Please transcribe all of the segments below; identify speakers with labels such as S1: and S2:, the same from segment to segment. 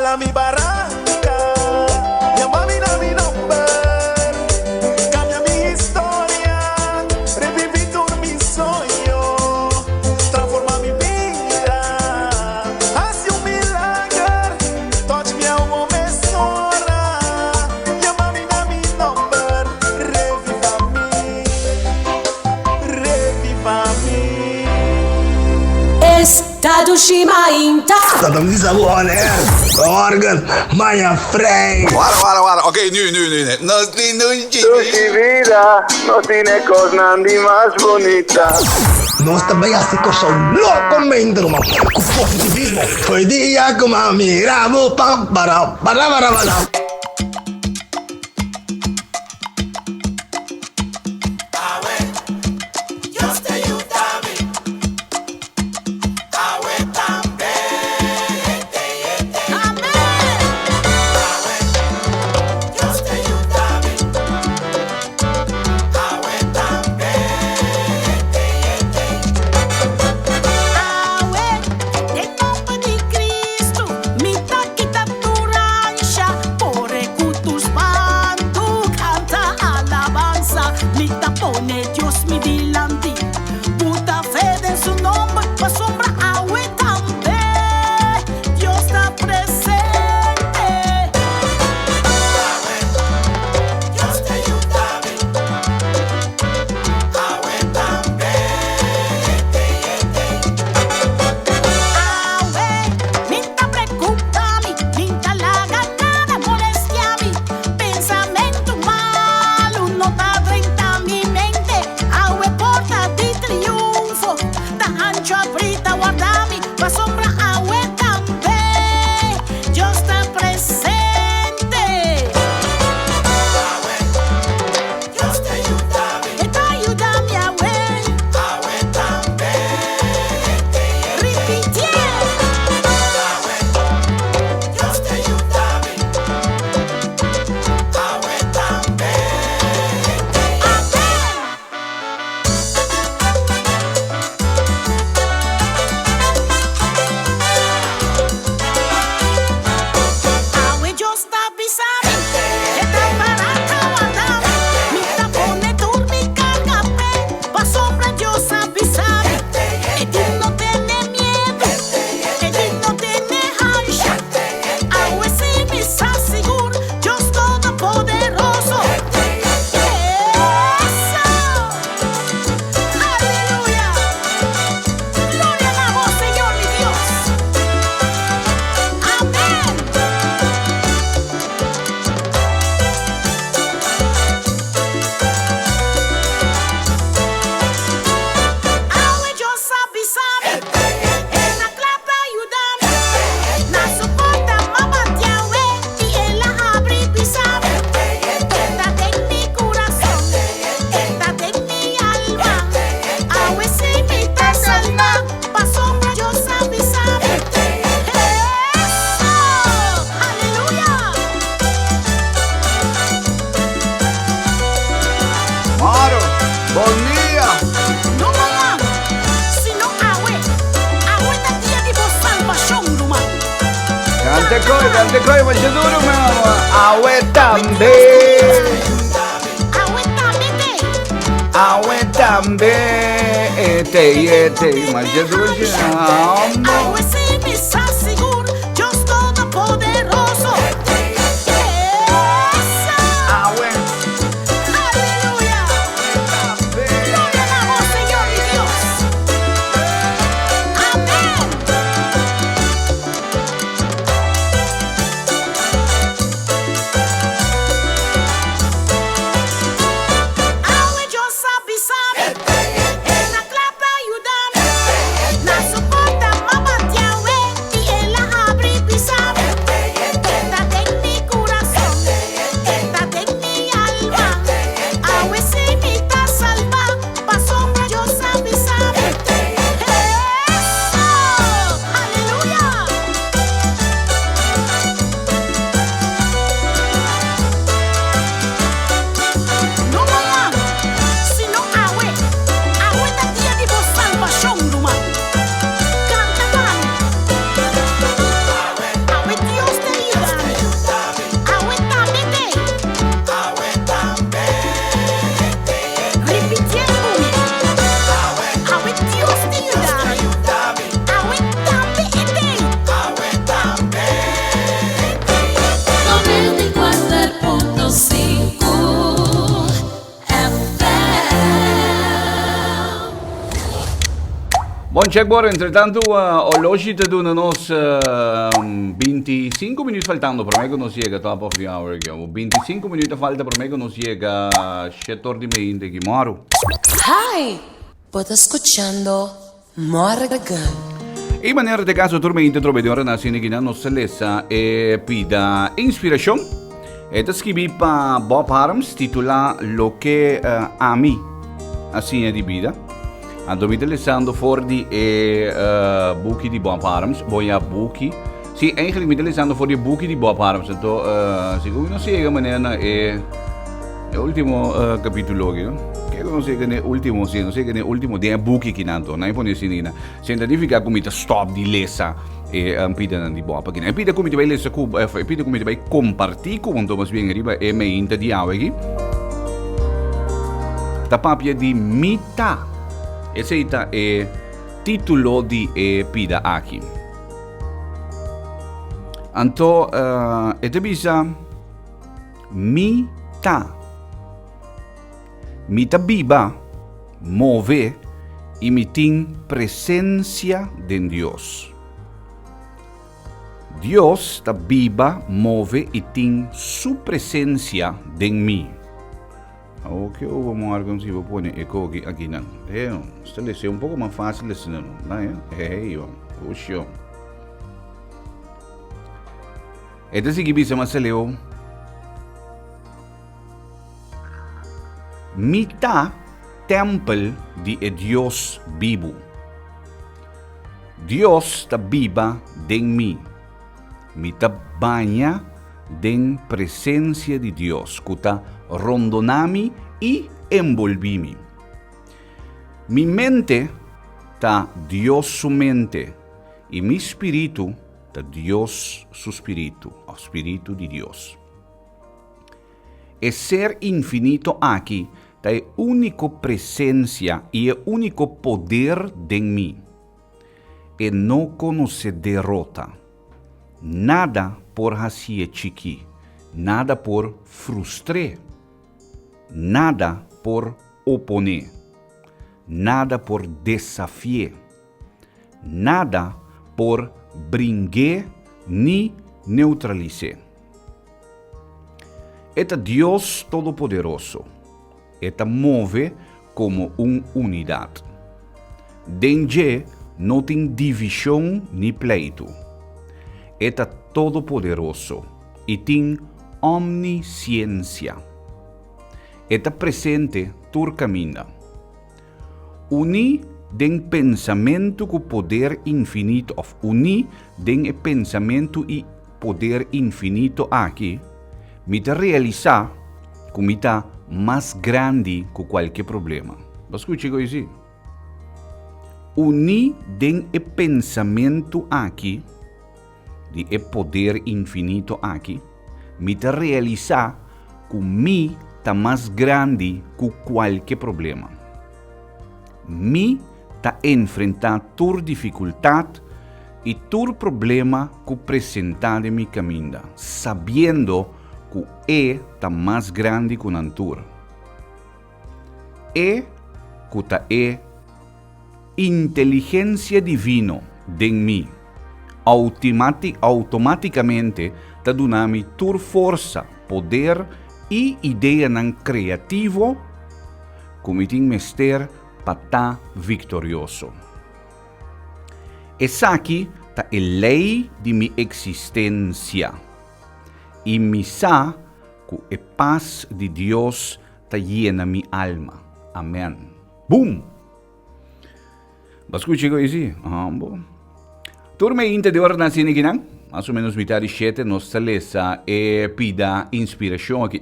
S1: Hala mi baranka, yama mi na mi nòmber, kambia mi historia, reviví tur mi soño, transformá mi bida, hasi un milager, touch mi awor mesora, yama mi na mi nòmber, revivá mi, revivá mi.
S2: Esta dushi mainta.
S3: Dat mi sa bo on air. Morgen, Maya Frank.
S4: Wara, wara, wara. Oké, nu, nu, nu. nu. Nos tin un
S5: Dushi vida no tiene cosnan di mas bunita.
S3: Nos ta bay haci cosnan locamente, ruman. Cu positivismo. Hoy dia cu m'a mira bo pam para para para para.
S4: Moro, bon dia.
S2: No mañan, sino awe. Awe ta dia di bo salbashon, ruman.
S4: Canta koi, canta koi, masha duro, mi amor. Awe tambe.
S2: Awe tambe t'ei.
S4: Awe tambe. T'ei, t'ei, masha duro, amor.
S2: Awe si mi sa sigur, Dios Todopoderoso. Eso!
S4: Awe.
S2: Aleluya! Gloria na bo, Señor mi Dios. Amèn. Awe Dios a bisa mi, E ta kla pa yuda mi. Na su porta m'a bati awe i
S4: Bon checkboard, entre tanto oloshi ta duna nos 25 minuut faltando prome ku nos yega top of the hour aki. 25 minuut ta falta prome ku nos yega shetor di meinte aki. Mòru.
S6: Hi! Bo ta skuchando Morgan.
S4: E manera te caso tur meinte trobe di ora na sine kina nos ta lesa e pida inspiracion. E ta skibi pa Bob Harms titula Loke Ami a siña di bida. Anto mi ta lesando for di e buki di Bob Harms. Bon ya buki. Si, eigenlijk mi ta lesando for di e buki di Bob Harms. Anto segun mi nos yega manera na e e ultimo capitulo aki, no? Kiko nos yega na e ultimo, si nos yega na e ultimo den e buki aki nan anto. Nan e pone asina aki nan. Sin ta nifica cu mi ta stop di lesa e pidanan di Bob aki. E pida cu mi ta bay lesa cu, e pida cu mi ta bay comparti cu bo, mas bien riba e meinta di awe aki, ta papia di Mi Ta. Esey ta e titulo di e pida aki. Anto e ta bisa, Mi ta. Mi ta biba, move i mi tin presensia den Dios. Dios ta biba, move i tin su presensia den mi. Oke, obo morgen si bo pone e koki akinan. Eh, esta lese un poko mas fácil asina no. Na, eh? Hey, yo. Usho. E ta sigui bisa mas leu. Mi ta tèmpel di e Dios bibu. Dios ta biba den mi. Mi ta baña den presensia di Dios ku ta rondoná mi i enbolbí mi. Mi mente ta Dios su mente i mi spiritu ta Dios su spiritu òf spiritu di Dios. E Ser infinito aki ta e úniko presensia i e úniko poder den mi. E no konosé derota. Nada por hasié chikí, nada por frustr'é, nada por oponé, nada por desafi'é. Nada por bring'é ni neutralis'é. E ta Dios Todopoderoso. E ta move komo un unidat. Den dje no tin divishon ni pleitu. E ta todopoderoso i tin omnisiensia. E ta presente tur kaminda. Uní den pensamentu ku poder infinito òf uní den e pensamentu i poder infinito aki, mi ta realisá ku mi ta mas grandi ku kualke problema. Bo a skucha kiko disi? Uní den e pensamentu aki di e poder infinito aki, mi ta realisá ku mi ta mas grandi ku kualke problema. Mi ta enfrentá tur difikultat i tur problema ku presentá den mi kaminda, sabiendo ku E ta mas grandi ku nan tur. E ku ta e inteligensia divino den mi outomátikamente ta duna mi tur forsa, poder i ideanan kreativo ku mi tin mester pa ta viktorioso. Esaki ta e lei di mi eksistensia i mi sa ku e pas di Dios ta yena mi alma. Amen. Boom! Bo a skucha ku esi? Ambo. Tur meinta di ora nan sini kinan, mas o menos mitad di shete, nos ta lesa e pida inspirashon aki.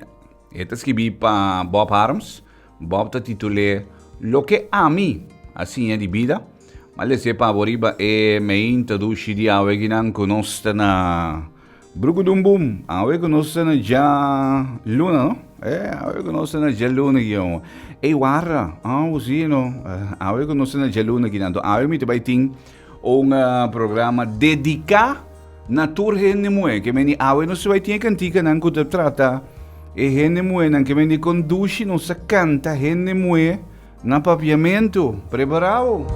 S4: E ta skibí pa Bob Harms. Bob ta titul'é Loke Ami a Siña di Bida. M'a les'é pa bo riba e meinta dushi di awe kinan ku nos ta na Brukudumbum, awe ku nos ta na djaluna, no? Eh, awe ku nos ta na djaluna ki omo. Ey, warda, ah, bo si, no? Awe ku nos ta na djaluna ki nan. Awe mi ta bai tin un programa dediká na tur hende muhé. Ke meni awe nos ta bai tin e kantikanan ku ta trata e hende muhénan. Ke meni kon dushi nos ta kanta hende muhé na papiamentu. Prepará bo!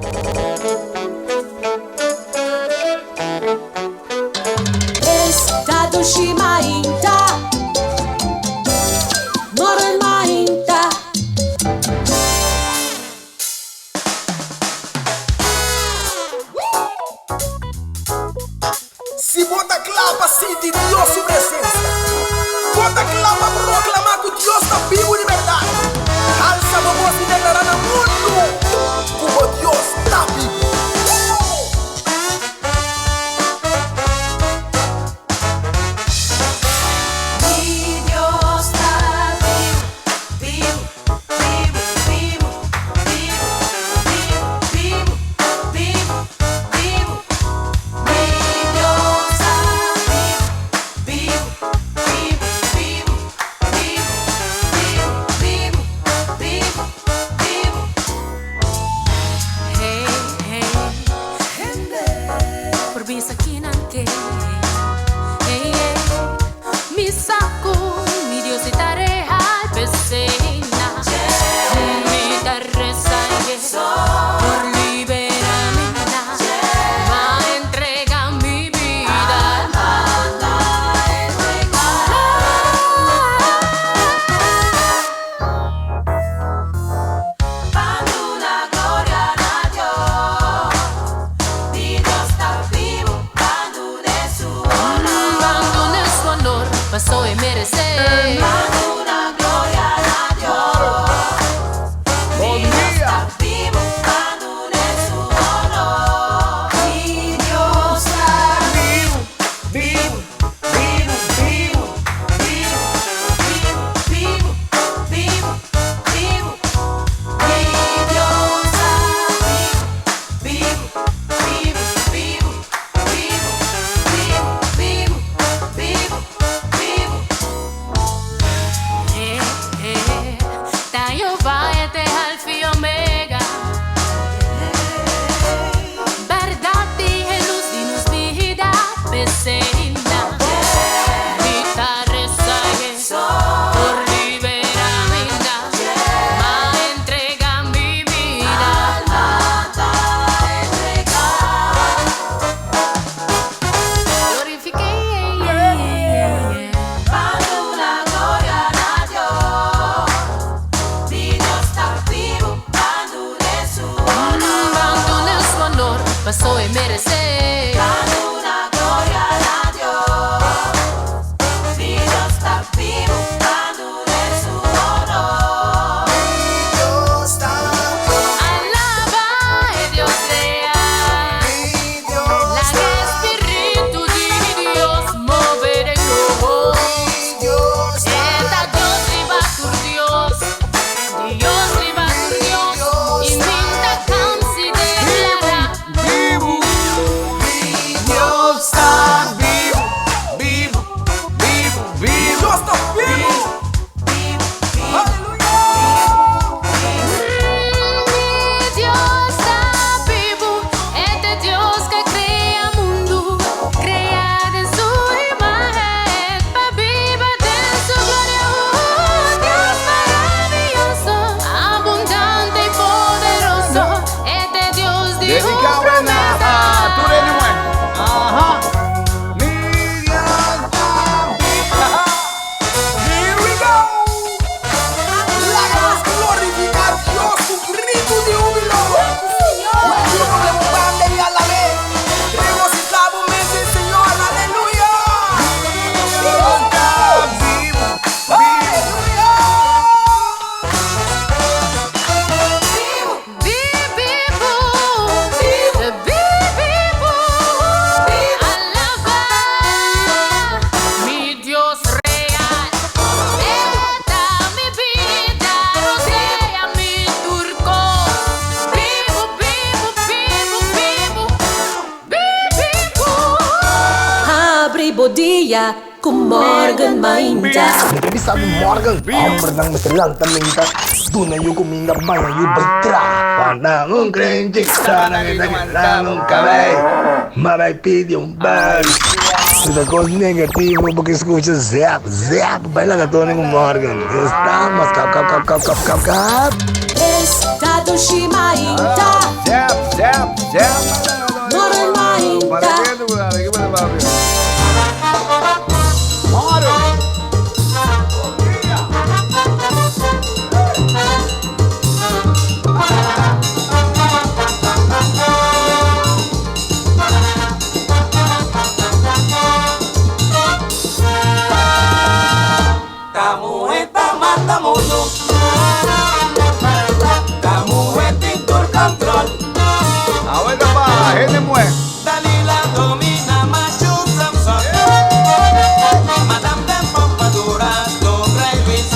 S6: dia ku Morgan mainta.
S3: Mi ta bisa mi Morgan, hombernan mester lanta menta, duna yu kuminda, baña yu bai traha. Wanta un krenchi, sana mi ta keda un kabei, ma bai pidi un bel. Si ta kos negativo bo ke skucha zèp, zèp, bai laga Tony ku Morgan. Estamos kap kap kap kap kap kap kap.
S6: Esta dushi mainta.
S4: Zèp, zèp, zèp.
S6: Morgan mainta.
S4: Awe ta pa hende muhe.
S1: Dalila domina machu Samson. Madame de Pompadour, logra y Luis.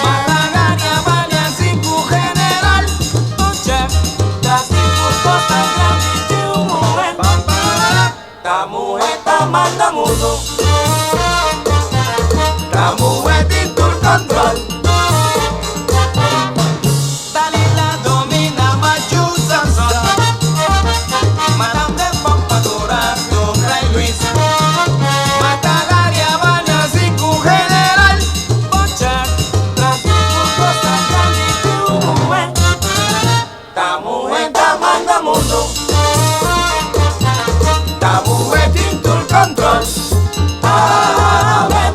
S1: Matagaria, Valia, cinco general. Tuche, tras cinco tan grande y un mujer. Ta mujer ta manda mundo. Ta mujer tin control. Dalila domina machu Samson. Madame de Pompadour, logra y Luis. Matagaria, Valia, cinco general. Pocha, tras cinco tan grande y un mujer. Ta mujer ta manda mundo. Ta mujer tin control. Amén.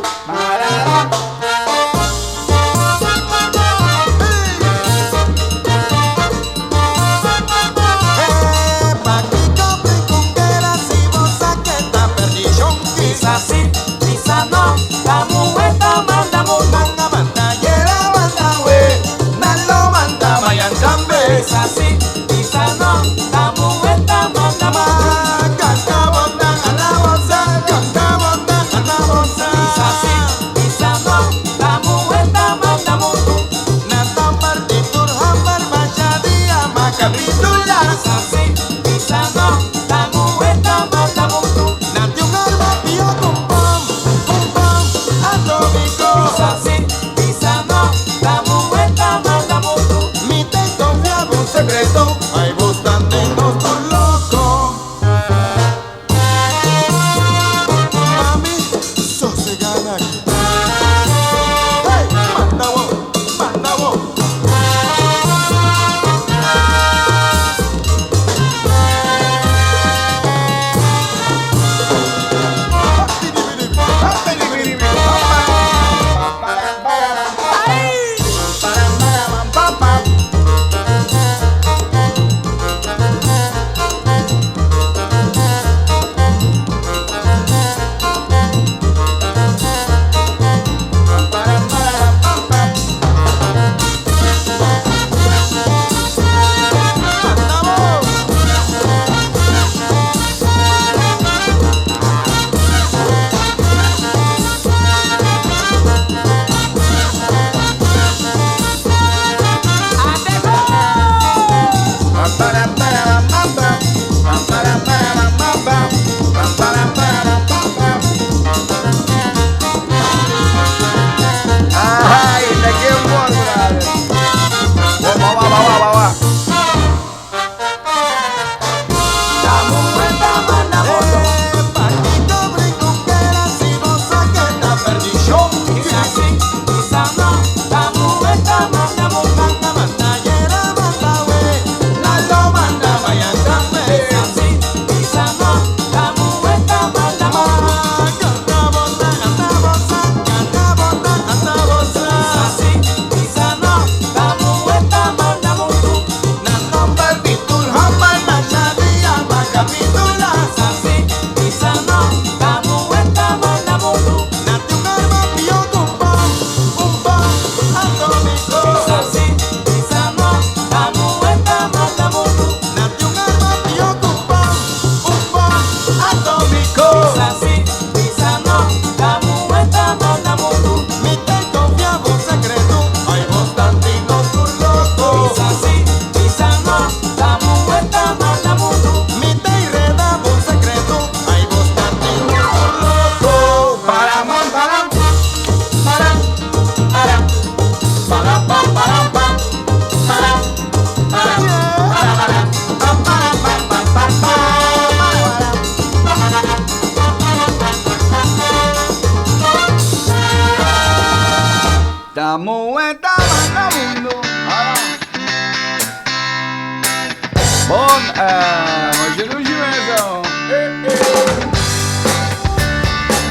S4: Ta muhe ta manda mundo. Ah. Bon, eh, masha dushi mesa. Eh, eh.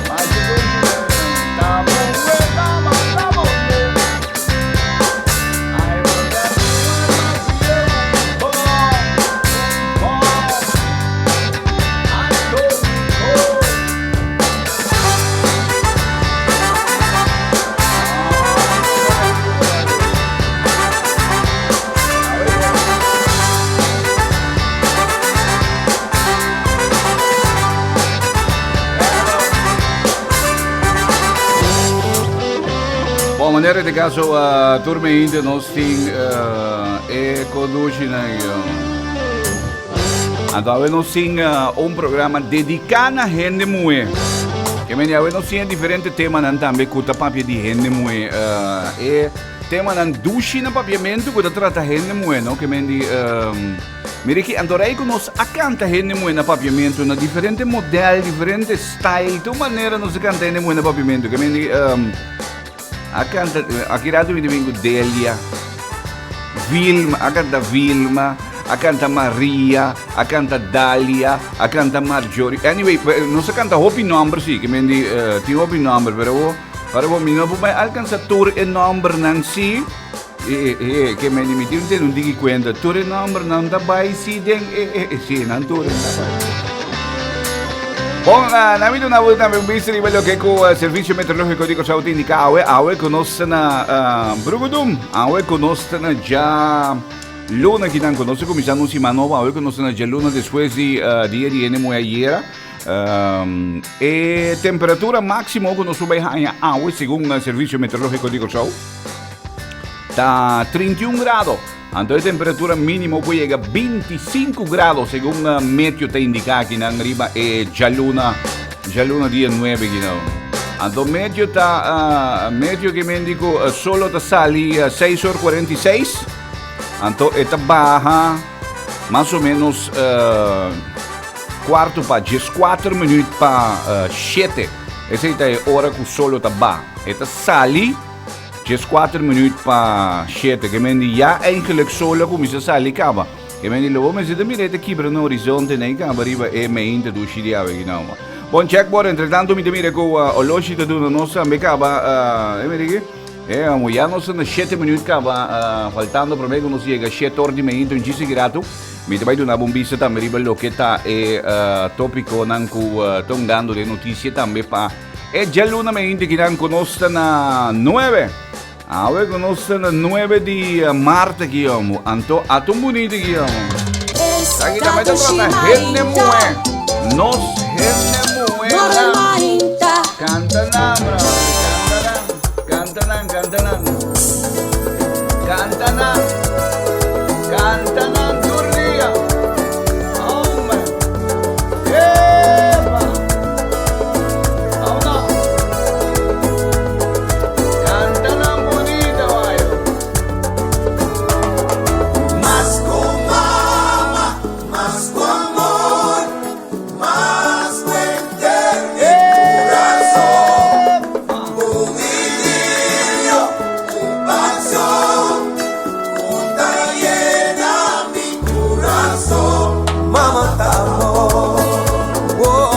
S4: Masha dushi mesa. Ta muhe ta manda mundo. Ay, manda mundo. Bon, bon. Anto, oh. Bon, manera de caso, uh, turme inte nos tin uh, e conduci na Anto awe nos tin uh, un programa dedicá na hende muhe. Ke meni awe nos tin diferente temanan tambe ku ta papia di hende muhe. Uh, e temanan dushi na papiamentu ku ta trata hende muhe, no? Ke men di um, mira ki anto rei ku nos a kanta hende muhe na papiamentu na diferente model, diferente style, tu manera nos a kanta hende muhe na papiamentu. Ke men di um, a kanta aki rato mi ta bin ku Delia. Vilma, a canta Vilma, a canta Maria, a canta Dalia, a canta Marjorie. Anyway, nos a canta hopi nomber sí, que men di, uh, tin hopi nomber, pero wo, para wo mi no por alcanza tur e nombernan sí. Eh, eh, que men di, mi tin un digi cuenta, tur e nombernan ta bai sí den, eh, eh, eh, sí, nan tur ta bai. Bon, uh, na mi duna bo tambe un bista riba loke ku uh, Servicio Meteorológico di Kòrsou ta indiká awe. Awe ku nos ta na uh, Brugudum. Awe ku nos ta na dja luna kinan ku nos ta kuminsá un siman nobo. Awe ku nos ta na dja luna despues di uh, dia di hende muhé ayera. Um, e temperatura máksimo ku nos por bai haña awe segun uh, Servicio Meteorológico di Kòrsou ta 31 grado. Anto e temperatura mínimo por yega 25 grado segun meteo ta indica aki nan riba e djaluna, djaluna dia 9 aki nan. Anto meteo ta, meteo ke men di ku solo ta sali 6 or 46, anto e ta baha mas o menos cuarto pa 14 minuut pa 7. Esei ta e ora ku solo ta baha. E ta sali. Djes kuater minuut pa shete. Ke men di ya eigenlijk sol a kuminsá sali kaba. Ke men di lo bo mester ta mira e ta kibra na horizonte nei kaba riba e meinte dushi di awe ki nau. Bon checkboard entretanto mi ta mira ku oloshi ta duna nos tambe kaba e mira aki. E amo ya nos ta na shete minuut kaba faltando prome ku nos yega shete or di meinte un djis aki ratu. Mi ta bai duna bo un bista tambe riba loke ta e topikonan ku ta ungando den notisia tambe pa E djaluna meinti kinan ku nos ta na nuebe. Awe ku nos ta na nuebe di maart aki omo. Anto atun bunito aki omo. Aki tambe ta trata hende muhe. Nos hende muhe nan. Kanta nan, brother. Kanta nan. Kanta nan, kanta nan. Kanta nan. Kanta nan tur dia. Hombre. Epa! Vámonos. Canta nan bonito, bayo.
S1: Mas ku mama, mas ku amor, mas ku enter mi kurason. Un idilio, un pasion, ku ta yena mi kurason. Mama ta amor. Oh,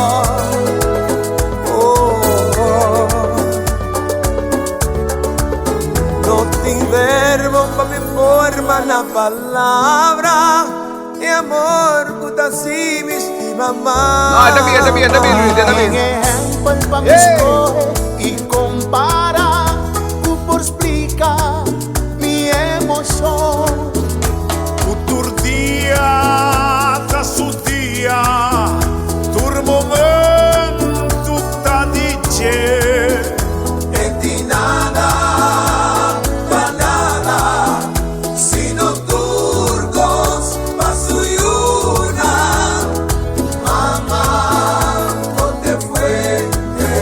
S1: oh, oh. No tin verbo pa mi forma na palabra e amor ku ta si mi stima
S4: No, está bien, está bien, está bien, Luis, está bien.
S1: Ehempel pa mi
S4: Hey!
S1: scoge y compara ku por splica mi emocion.
S7: Ku tur dia ta su dia, tur momentu ta di dje.
S1: E tin nada pa nada, sino tur kos pa su yunan. Mama, bo t'e fuente.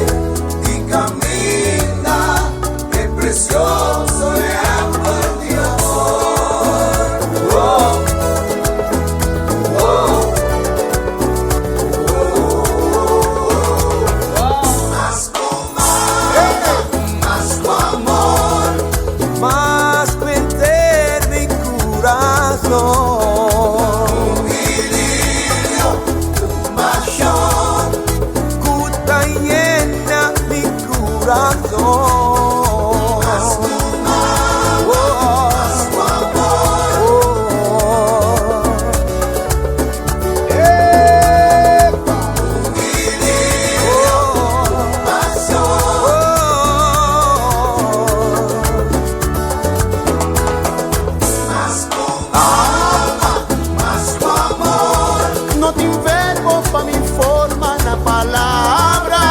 S1: No tin verbo pa mi forma na palabra.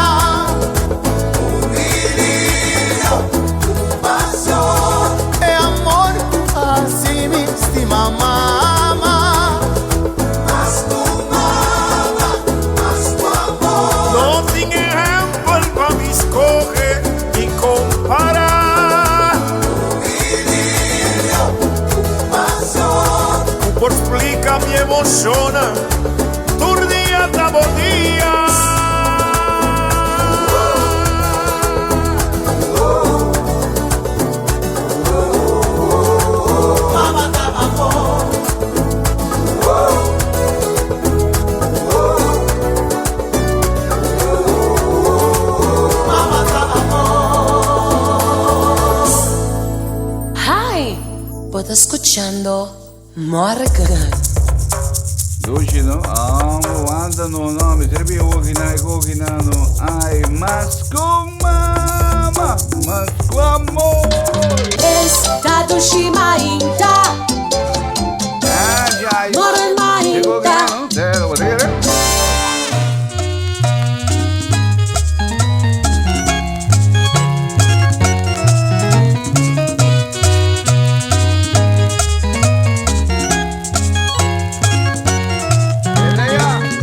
S1: Un idilio, un pasion. E amor cu haci mi stima mama. Mas cu mama, mas cu amor. No tin ehempel pa mi scoge ni compara. Un idilio, un pasion. Cu por splica mi emocionnan. Tur dia ta bo dia. Mama ta amor. Mama ta amor.
S6: Hi, bo ta scuchando Morgan.
S4: Dushi no? Ah, wanta no, no, mi ser bi ogi na, ogi na no. Ai, mas ku mama, mas ku amor.
S6: Esta dushi mainta.
S4: Ai, ai.
S6: Morgan mainta.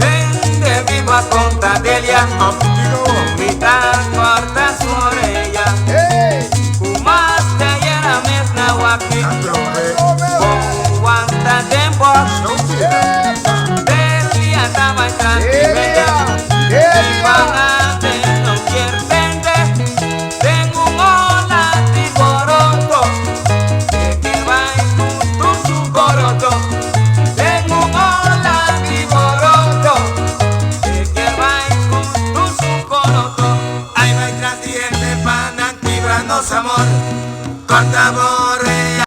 S8: Hende biba conta Delia, mi ta corta su oreya. Cu mas te ayera mes na wak mi, con wanta den box. Delia taba tras di hende, mi pagate no kier tende. Den un ola di boroto, e kier bai cu tur su coroto. Den un ola di boroto, e kier bai cu tur su coroto. Ay bai tras di hende pa nan kibra nos amor. Corta bo orea,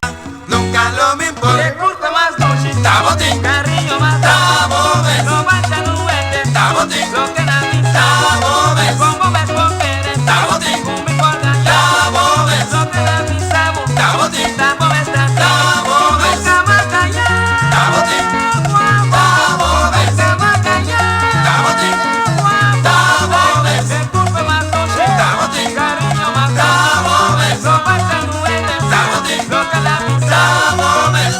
S8: nunca lo mi por. E gusta mas dushi, tabotin. Cariño mas, tabobes. No basta nu hende, tabotin. Loke nan bisa, tabobes. Con bo mes por kere, tabotin. Cu mi por gaña, tabobes. Loke nan bisa bo, tabotin. Tabobes ta, tabobes. Nunca mas gaña, tabotin. Tabobes. Nunca mas gaña, tabotin. Tabobes. E gusta mas dushi, tabotin. Cariño mas, tabobes. No basta nu hende, tabotin. Loke nan bisa, tabobes.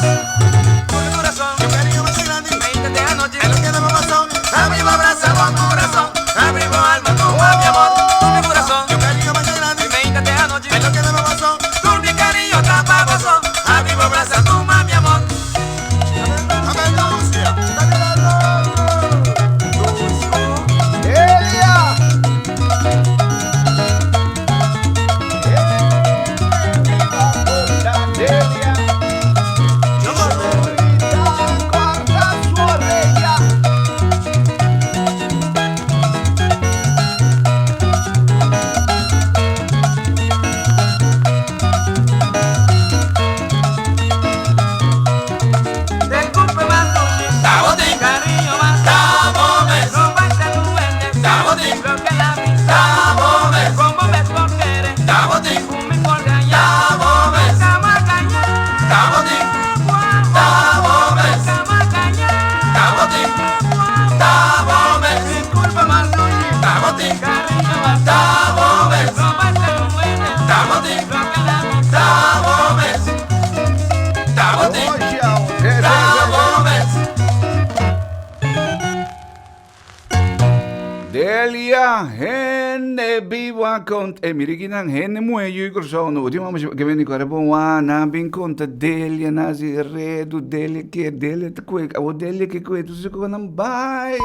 S4: Delia, hende biba kont e mira ki nan hende muhe yu Kòrsou no último amo ke bini kore bon wa nan bin konta Delia nan hasi redu Delia ke Delia ta kue awor Delia ke kue tur su nan bai.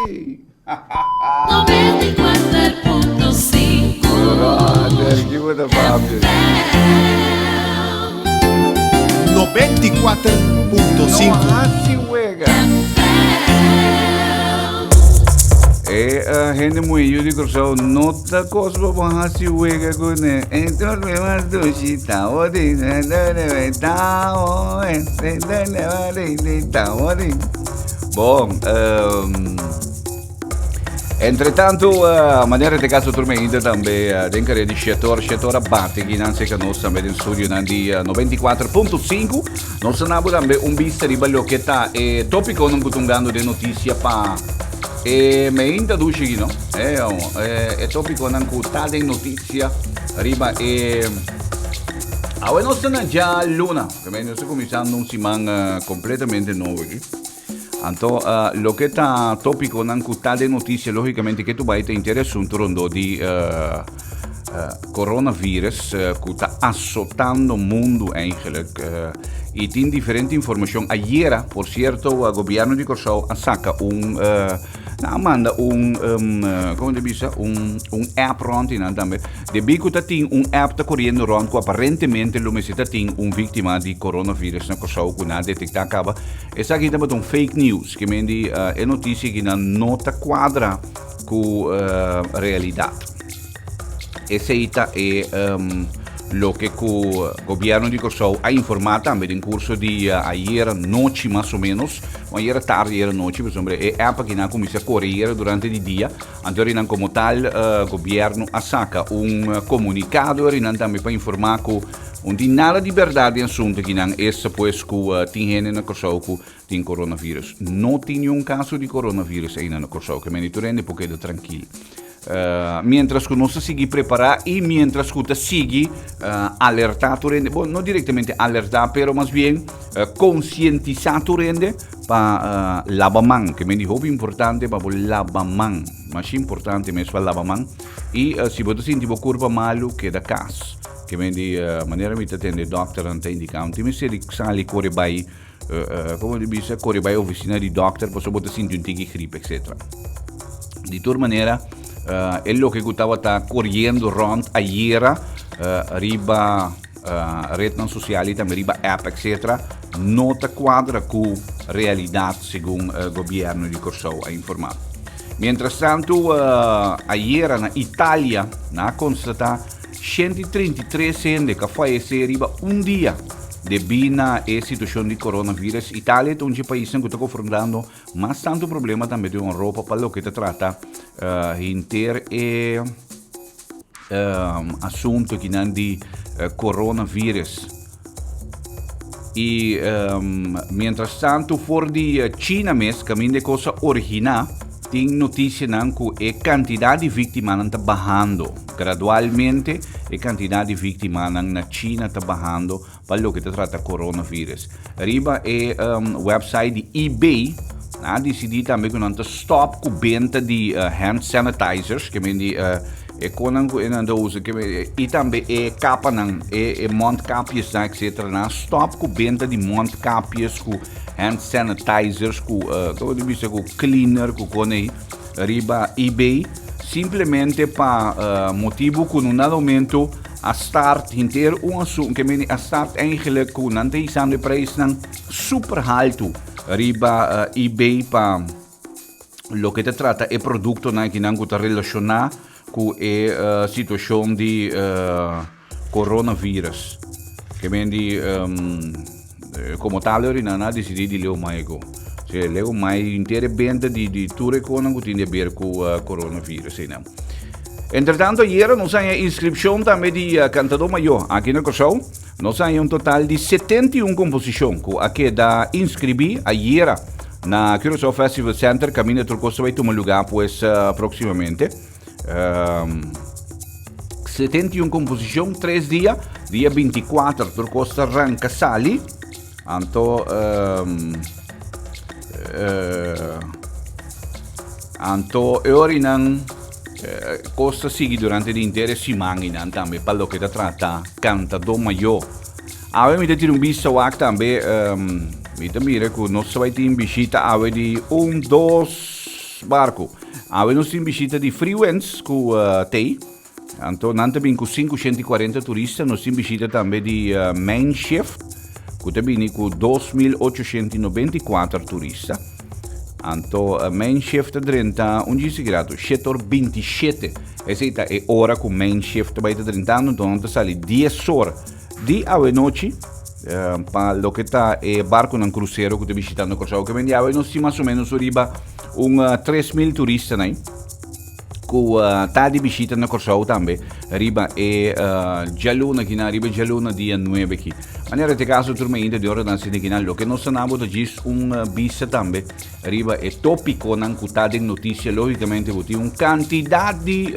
S6: 94.5
S4: Brother, ki bo ta papia?
S1: 94.5
S4: No hasi wega. E uh, hende muhé yu di Kòrsou no ta kos pa bo hasi wega kuné. E torbe mas dushi ta bo di ta bo ta bo di. Bon, um, Entretanto, uh, manera de caso turme ainda tambe uh, den kare di Shetor, Shetor a bate ki nan seka nos tambe den studio nan di uh, 94.5. Nos nabo tambe un bista riba loke ta e tópiko nan kutungando de noticia pa e meinta dushi ki no. E, e, e tópiko nan ku ta den noticia riba e Awe nos ta na ja luna. Nos ta kuminsando un siman uh, completamente nobo aki. Anto, loke ta tópikonan ku ta den notisia, lógikamente ke tu bai ta inter asuntu rondó di coronavirus ku ta asotando mundu eigenlijk. I tin diferente informashon. Ayera, por sierto, gobièrnu di Kòrsou a saka un Nan a manda un, um, como te bisa, un, un app rond y nan tambe. Debí cu ta tin un app ta corriendo rond cu aparentemente lo mester ta tin un víctima di coronavirus na Curaçao cu nan a detecta caba. Esaki tabata un fake news, que men di uh, e noticia ki nan no ta cuadra cu uh, realidad. Esei ta e um, loke ku gobierno di Kòrsou a informá tambe den kurso di uh, ayera nochi mas o menos, o ayera tardi, ayera nochi, pasobra e app aki nan a kuminsá kore ayera durante di dia, anto nan komo tal uh, gobierno a saka un komunikado nan tambe pa informá ku un tin nada di bèrdat den asuntu aki nan, esta pues ku uh, tin hende na Kòrsou ku tin coronavirus. No tin niun kaso di coronavirus einan na Kòrsou, ke mende tur hende por keda trankil. Uh, mientras ku nos ta sigui prepará i mientras ku ta sigui uh, alertá tur hende, bon, no direktamente alertá, pero mas bien uh, konsientisá tur hende pa uh, laba man, ke men di hopi importante pa bo laba man, mas importante mes pa laba man, i uh, si bo ta sinti bo kurpa malu, keda kas. Ke men di uh, manera mi ta tende dokternan ta indiká, un tin mester di sali kore bai Como di bisa, corre bai oficina di dokter pasobra bo ta sinti un tiki gripe, etc. Di tur manera, uh, e loke ku tabata corriendo rond ayera uh, riba uh, rednan social y tambe riba app, etc. No ta cuadra ku realidad segun uh, gobierno di Kòrsou a informa. Mientras tanto, uh, ayera na Italia, na a constata 133 hende ku a fayesé riba un dia debí na e situashon di coronavirus. Italia ta un dje paisnan ku ta konfrontando mas tantu problema tambe den Europa pa loke ta trata henter e asuntu akinan di coronavirus. I mientras tantu for di China mes kaminda e kos a originá tin notisianan ku e kantidat di víktimanan ta bahando. Gradualmente e kantidat di víktimanan na China ta bahando pa loke ta trata coronavirus. Riba e website di eBay nan a disidí tambe ku nan ta stòp ku benta di hand sanitizers, ke men di E konan ku e nan ta usa ke i tambe e kapanan, e e mondkapjesnan etcetera. Nan a stòp ku benta di mondkapjes ku hand sanitizers ku komo ta bisa ku cleaner ku kon ei riba eBay simplemente pa motibu ku no na momento a start henter un asun ke meni a start eigenlijk ku nan ta hisando e prijsnan super haltu riba eBay pa Loke ta trata e produktonan akinan ku ta relashoná ku e situashon di coronavirus. Ke men di komo tal ori nan a disidí di leu mai ku. Si leu mai henter e benta di di tur e konan ku tin di aber ku coronavirus einan. Entretanto ayera nos haña inskripshon tambe di Kantadó Mayó aki na Kòrsou. Nos haña un total di 71 komposishon ku a keda inskribí ayera na Curaçao Festival Center kaminda tur kos ta bai tuma lugá pues próksimamente. 71 komposishon, tres dia, dia 24 tur kos ta ranka sali. Anto anto e orinan Kos ta sigui durante di henter e siman i nan tambe pa loke ta trata Kantadó Mayó. Awe mi ta tira un bista wak tambe, mi ta mira ku nos ta bai tin bishita awe di un, dos barku. Awe nos tin bishita di Freewinds ku Tei. Anto nan ta bin ku 540 turista. Nos tin bishita tambe di Main Shift ku ta bini ku 2894 turista. Anto main shift ta drenta un djis grato, shete or 27. Esei ta e ora ku main shift ta bai ta drentando, anto nan ta sali 10 or di awenochi pa loke ta e barkonan krusero ku ta bishitando Kòrsou. Ke men di awe nos tin mas o menos riba un 3000 turistanan ku ta di bishita na Kòrsou tambe riba e djaluna aki nan, riba djaluna dia 9 aki. Manera te kaso tur mainta di ora nan sinti aki nan, loke nos ta nabo ta djis un bista tambe riba e topikonan ku ta den notisia. Logikamente bo tin un kantidat di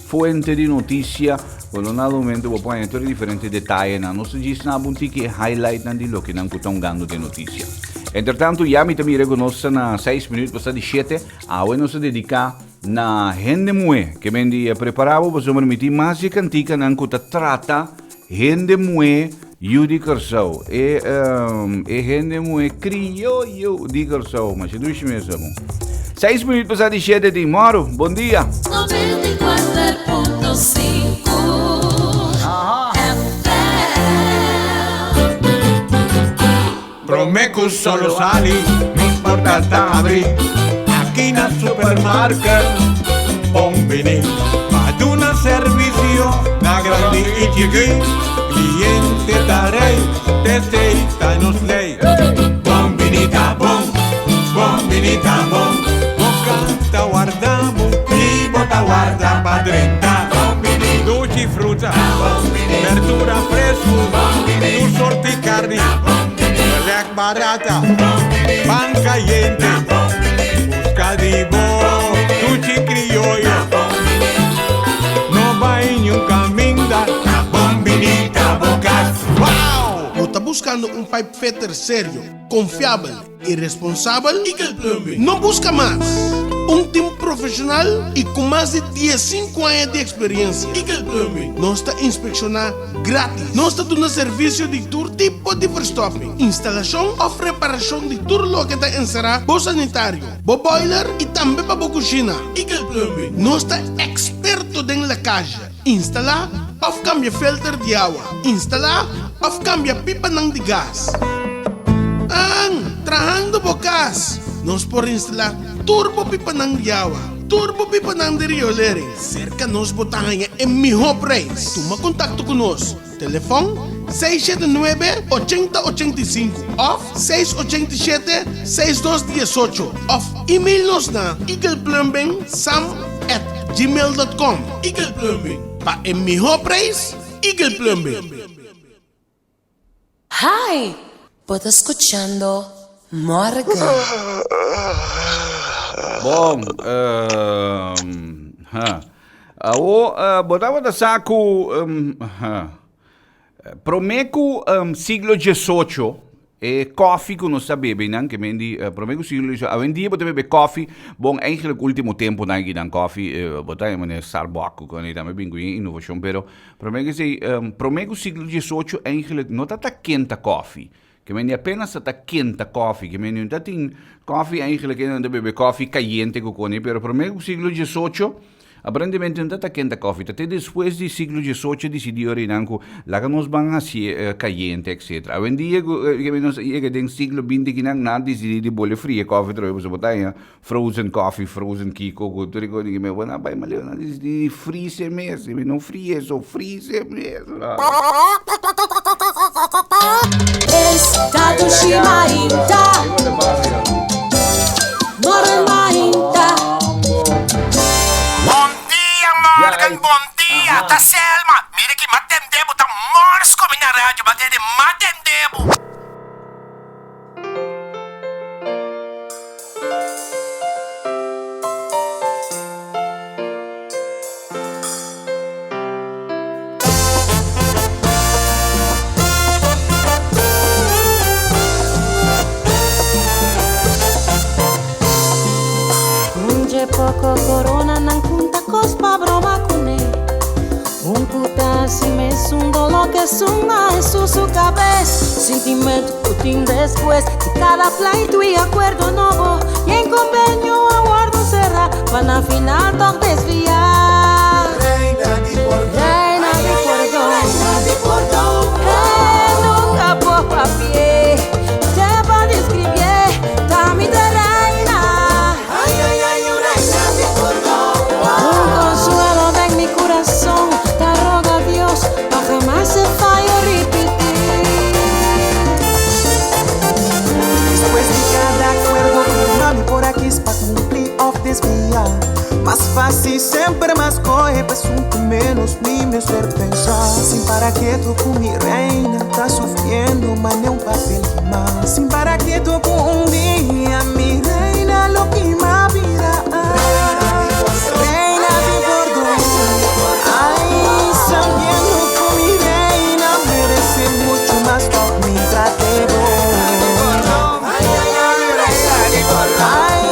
S4: fuente di notisia ku lo na momento bo por haña tur e diferente detayenan. Nos ta djis nabo un tiki e highlightnan di loke nan ku ta hungando den notisia. Entretantu ya mi ta mira ku nos ta na seis minuut pasá di shete. Awe nos ta dediká na hende muhé. Ke men di prepará bo pasobra mi tin mas di kantikanan ku ta trata hende muhé yu di Kòrsou. E e hende muhé krioyo di Kòrsou. Masha dushi mes amo. Seis minüt pasá di shete tin. Mòru, bon dia.
S6: 94.5 FM.
S9: Prome cu solo sali, nos porta ta abri Aki na supermarket Bon bini Pa duna servicio na grandi y chiki Cliente ta rey, t'esey ta nos ley Bon bini ta bon, bon bini ta bon Bo cas ta warda bo y bo ta warda pa drenta Bon bini, dushi fruta, berdura fresco Tur sorti carni. Lek barata, pan cayente, busca di bo duchi crioyo. No bay niun caminda, bon bini ta bo cas. Wow!
S10: Bo ta buscando un pipe fitter serio, confiabel y responsabel?
S11: Eagle Plumbing.
S10: No busca mas! Un team profesional y cu mas di diesinku aña di experiencia.
S11: Eagle Plumbing.
S10: Nos ta inspecciona gratis. Nos ta duna servicio di tur tipo di verstopping, instalacion of reparacion di tur loke ta encera bo sanitario, bo boiler y tambe pa bo cushina.
S11: Eagle Plumbing.
S10: Nos ta experto den lekage, instala of cambia filter di awa, instala of cambia pipanan di gas. An, trahando bo cas, nos por instala tur bo pipanan di awa, tur bo pipanan di riolering. Serka nos bo ta haña e mihó preis. Tuma kontakto ku nos, telefòn, 679 80 85 òf 687 6218 òf email nos na eagleplumbing.sam@gmail.com.
S11: Eagle Plumbing.
S10: Pa e mihó preis, Eagle Plumbing.
S6: Hi! Bo ta skuchando Morgan.
S4: Bon, ha. Awo, bo tabata sa ku, ha, promé ku siglo diesocho, e kòfi ku nos ta bebe nan, ke men di, promé ku siglo diesocho, awendia bo ta bebe kòfi, bon, eigenlijk ultimo temponan aki nan kòfi, bo ta haña manera Starbucks ku kòne tambe bin ku e inovashon, pero Promé ku esei, promé ku siglo diesocho eigenlijk no ta ta kenta kòfi. Ke men di apenas ta ta kenta kòfi. Ke men di no ta tin kòfi eigenlijk e nan ta bebe kòfi kayente ku kone, pero promé ku siglo diesocho aparentemente no ta ta kenta kòfi. Ta te despues di siglo diesocho disidí ora einan ku laga nos ban hasié kayente etcetera. Awendia ku ke men nos a yega den siglo binti kinan nan a disidí di bole fria kòfi atrobe pasobra bo ta haña Frozen coffee, frozen kiko, ku tur e kos di me bo na bai maleu na di freeze mes, mi no frie so freeze mes.
S6: Esta dushi mainta, morgen mainta.
S12: Bon dia Morgan, bon dia, ta Selma, mira ki m'a tende bo ta mors ku mi na radio, m'a tende, m'a tende bo.
S6: Un poco corona nan kunta kos pa broma kuné. Un kuta si mes un doló ke suma en su su kabes. Sintimentu ku tin despues di kada pleitu i akuerdo nobo i en kombenio a wòrdu será pa na final tòg desviá.
S1: Reina di pordon.
S6: Reina di pordon.
S1: Reina di pordon.
S6: Eh, nunka por papi'é, te pa deskribié, ta mi ta reina.
S13: Sin para keto ku mi reina ta sufriendo mane un papel kimá. Sin para keto ku un dia mi reina lo kima bira. Reina di pordon. Ay, sabiendo ku mi reina merece mucho mas pa mi trate bon. Ay, ay, ay, reina di pordon. Ay,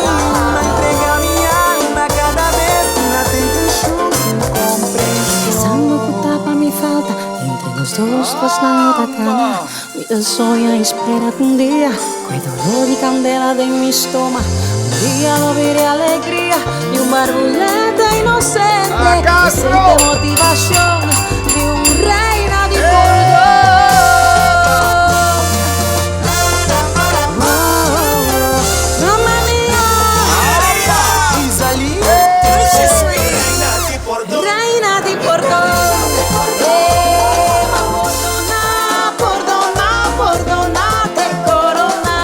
S13: ma entrega mi alma cada vez ku una tentacion sin comprension.
S6: Pensando ku tapa mi falta Entre nos dos kosnan no ta kana Mi ta soña i spera ku un dia Ku e doló di kandela den mi stoma Un dia lo bira e alegria Di un barbuleta inosente Esei ta e motivashon Di un reina di pordon. Mamma mia. Reina di pordon. Eh, ma pordona, pordona, pordona te corona.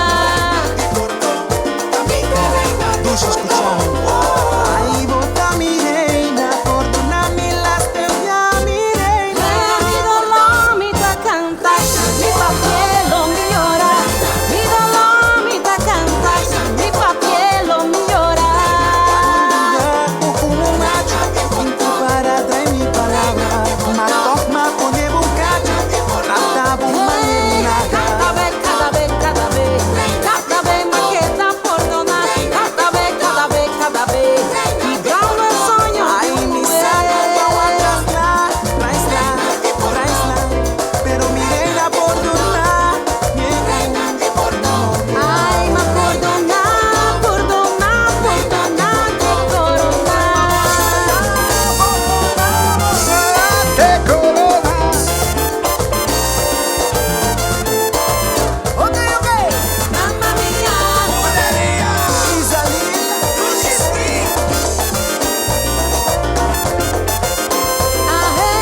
S13: Dushi skucha. Ay, bo ta mi reina, pordona mi lastimia, mi reina.
S6: Mi doló mi ta kanta, mi papia lo mi yora. Mi doló mi ta kanta, mi papia lo mi yora.
S13: Para traer mi palabra, ma toch ma pone un cacho, trata bo manera.
S6: Cada vez, cada vez, cada vez, cada vez más queda pordona, cada vez, cada vez, cada vez, vibrando el sueño de
S13: Ay,
S6: un
S13: mi
S6: mujer.
S13: Pero mi reina pordona, mi reina
S6: Ay, ma pordona, pordona, pordona te corona.
S4: Te corona.
S13: Ok, ok.
S6: Mamma mia. Ahe,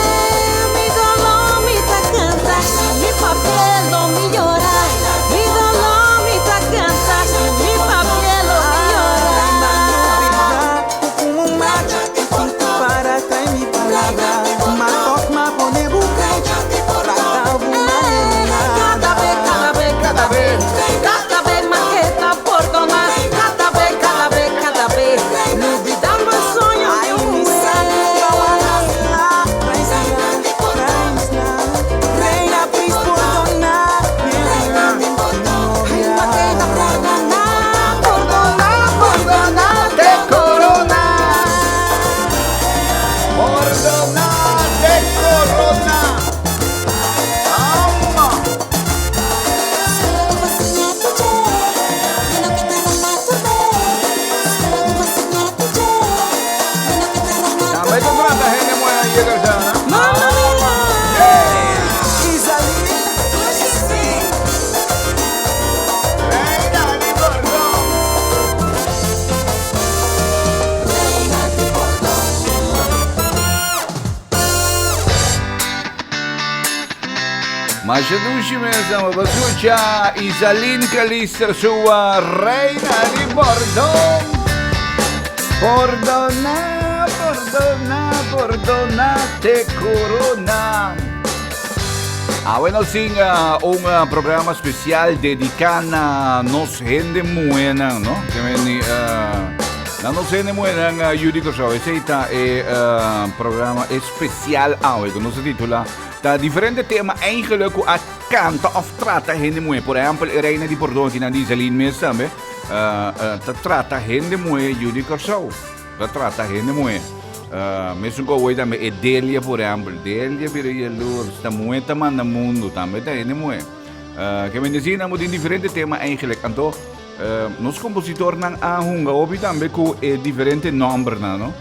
S6: mi doló mi ta kanta, mi papia lo mi yora. Mi doló mi ta kanta, mi papia lo mi yora.
S13: Un macho para traer mi palabra, ma toch ma pone bucacho, trata bo manera.
S6: Cada vez, cada vez, cada vez, cada vez más queda pordona. Cada vez, cada vez, cada vez, olvidando el sueño de un mujer.
S13: Reina, please pordona, mi reina.
S6: Ay, ma queda pordona, pordona, pordona
S4: te corona. Pordona te corona. Ama. Tambe ta trata hende muhé yega sa, no?
S6: Mamma mia.
S4: Reina di pordon. Masha dushi mes ama basucha Isalin Calister sua Reina di Pordon. Pordona, pordona, pordona te corona. Awe nos tin un programa special dedica na nos hende muhenan, no? Ke meni na nos hende muhenan yu di Kòrsou. Esei ta e programa especial awe ku nos a titula Ta diferente tema eigenlijk ku a kanta òf trata hende muhé. Por ehèmpel e Reina di Pordon aki nan di Iselin mes tambe ta trata hende muhé yu di Kòrsou. Ta trata hende muhé. Mesun ku awor tambe e Delia por ehèmpel. Delia bira yalurs. Ta muhé ta manda mundu tambe ta hende muhé. Ke men disi nan bo tin diferente tema eigenlijk. Anto nos kompositornan a hunga hopi tambe ku e diferente nòmbernan no.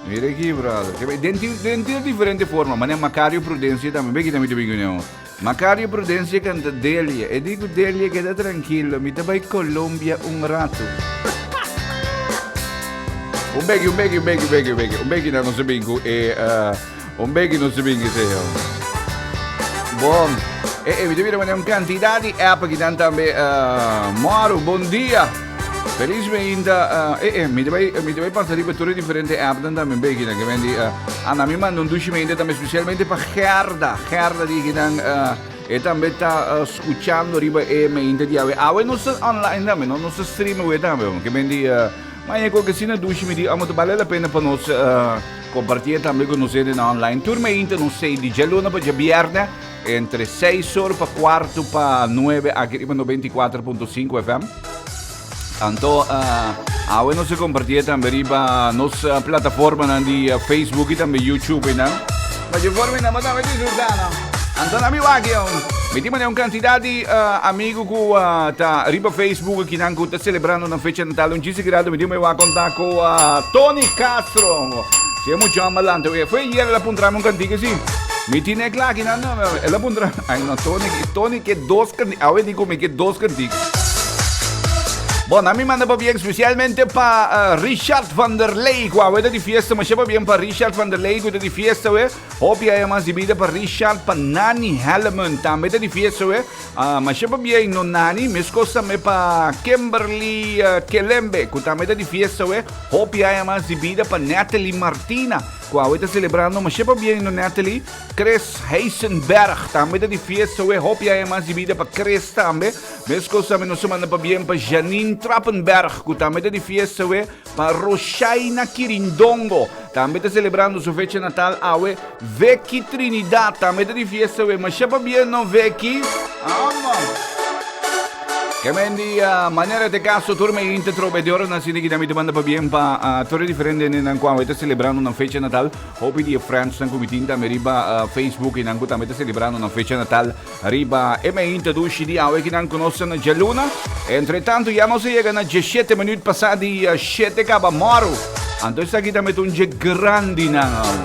S4: Mira aki brother. Ke bay den tin den tin diferente forma. Mane Macario Prudencia tambe. Beki tambe ta bin kuné. Macario Prudencia canta Delia. E di ku Delia keda trankilo. Mi ta bai Colombia un rato. Un beki, un beki, un beki, un beki, un beki. Un beki na nos a bin ku e uh, un beki nos a bin ku esei. Bon. E, e, mi ta mira mane un cantidad di app aki dan tambe. Uh, Maru, bon dia. Feliz mainta, eh eh, mi ta bai, mi ta bai pasa riba tur e diferente appnan tambe beki nan, ke men di, anda mi manda un dushi mainta tambe spesialmente pa Gerda, Gerda di kinan, e tambe ta skuchando riba e mainta di awe. Awe nos ta online tambe, no? Nos ta stream awe tambe, ke men di, maña ku asina dushi mi di, amo ta bale la pena pa nos kompartié tambe ku nos hendenan online. Tur mainta nos sei di djaluna pa djabièrnè entre seis or pa kuartu pa nuebe aki riba 94.5 FM. Anto awe nos a comparti tambe riba nos plataformanan di Facebook y tambe YouTube nan. Ma je forma nan tambe disfruta no. Anto na mi waki mi tin un cantidad di amigo cu ta riba Facebook aki nan cu ta celebrando nan fecha natal un chiste grado mi tin mi wak conta cu Tony Castro. Si e mucho amalante. Fue ayer el a puntrame un cantica si. Mi tiene kla aki nan el a puntra ay no Tony Tony ke dos cantica awe di cu mi ke dos cantica. Bon, a mi manda pabien especialmente pa Richard van der Ley, cu awe ta di fiesta. Masha pabien pa Richard van der Ley, cu ta di fiesta we. Hopi aña mas di bida pa Richard, pa Nani Helleman, tambe ta di fiesta we. Masha pabien no Nani, mescos tambe pa Kimberly Kelembe, cu tambe ta di fiesta we. Hopi aña mas di bida pa Natalie Martina, cu awe ta celebrando. Masha pabien no Natalie. Chris Heisenberg tambe ta di fiesta we. Hopi aña mas di bida pa Chris tambe. Meskos tambe nos ta manda pabien pa Janine Trappenberg ku tambe ta di fiesta awe, pa Roshaina Kirindongo tambe ta selebrando su fecha natal awe, Vicky Trinidad tambe ta di fiesta awe, masha pabien no Vicky. Amo. Ke men di manera te caso tur me inte trobe de ora na sini ki tambe ta manda pabien pa tur e diferente hendenan ku awe ta selebrando nan fecha natal. Hopi di e friends nan ku mi tin tambe riba Facebook i nan ku tambe ta selebrando nan fecha natal. Riba e meinta dushi di awe kinan ku nos ta na djaluna. Entre tantu ya nos a yega na djeshete minuut pasá di shete kaba mòru. Anto esaki ta mete un dje grandinan awe.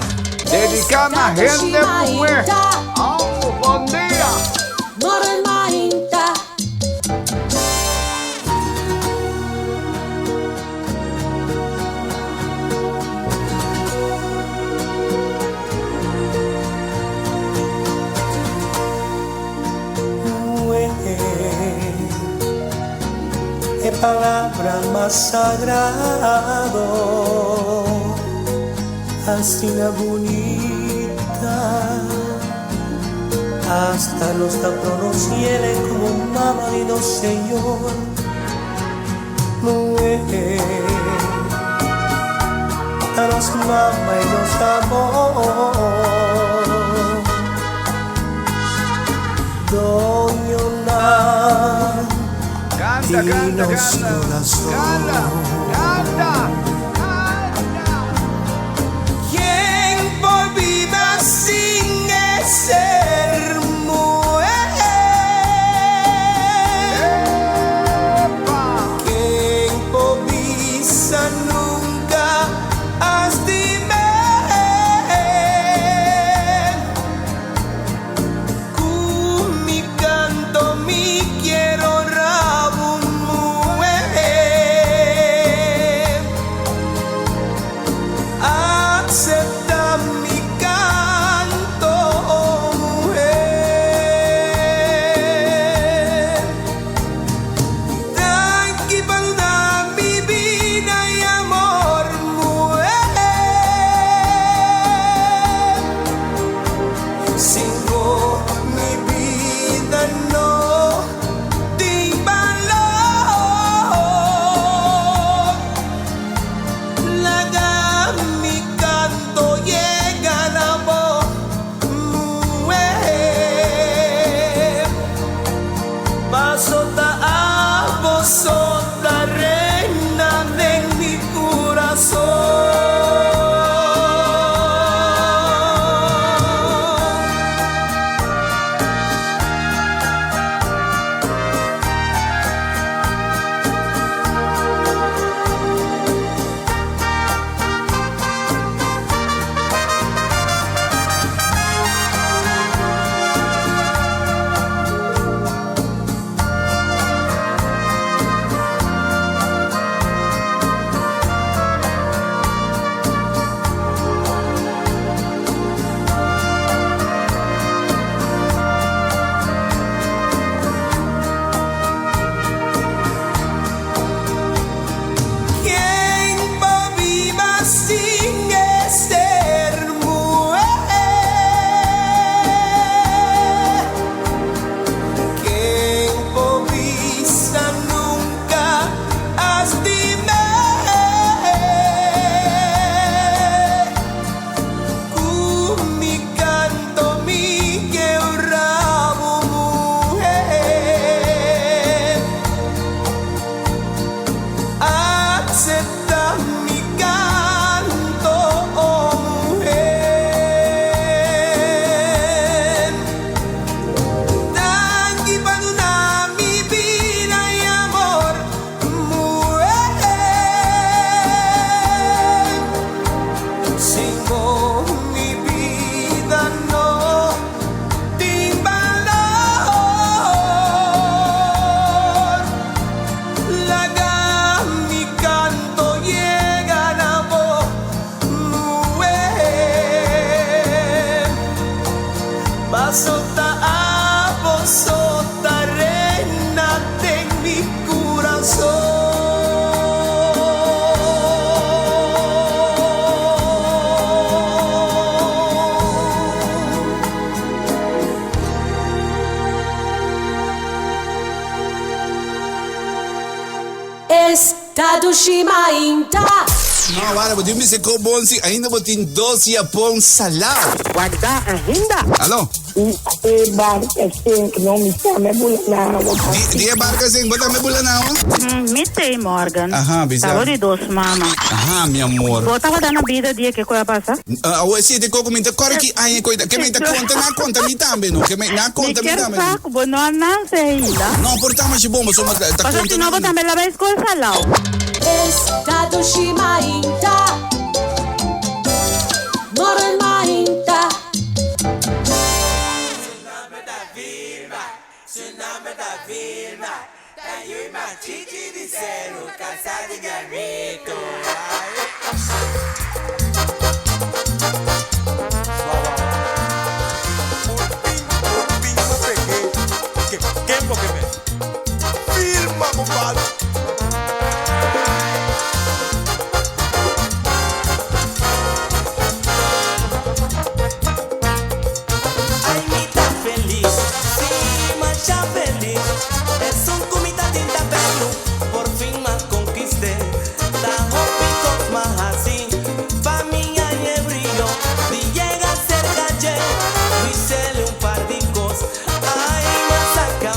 S4: Dediká na hende muhé. Awo, bon dia!
S13: E palabra mas sagrado, asina bunita, hasta nos ta pronunciele como mama di nos Señor. Muhé, ta nos mama y nos amor. Doñonan
S4: Canta,
S13: di
S4: canta,
S13: nos
S4: canta.
S13: corazón.
S4: Canta, canta.
S13: Ken por biba sin e ser muhé? Ken por bisa nunka a stim'é? Ku mi kanto mi kier honra bo muhé. Pasota abo sota reina den mi kurason.
S6: Esta dushi mainta.
S14: No, wara, bo tin bisa ko bon si ainda bo tin dos yapon salao.
S15: Warda ainda.
S14: Alo?
S15: E barca sink, no mi sa me bula na awa.
S14: Di, di e barca sink, bo tambe bula na awa?
S16: Mi tei Morgan.
S14: Aha, bisa.
S16: Tabo di dos mama.
S14: Aha, mi amor.
S16: Bo tabata na bida dia ke koe a pasa?
S14: Awe si te koko mi ta kore ki aña koi ta. Ke mi ta konta na konta mi tambe no. Ke mi na konta mi
S16: Mi kier
S14: tambe.
S16: sa ku bo no a nanse ainda.
S14: No, por ta mashi bon, pasobra ta
S16: Pasobra
S14: konta
S16: si no bo tambe la bai skol salao.
S6: Esta dushi mainta. Morgen mainta.
S1: Firma, compadre.
S13: Ay, mi ta feliz, sí, masha feliz. Es un cumita tinta pelo, por fin más conquisté. Ta hopicos más así, pa' mí hay el brillo. Di llega cerca, che, dísele un par de cosas. Ay, más acá,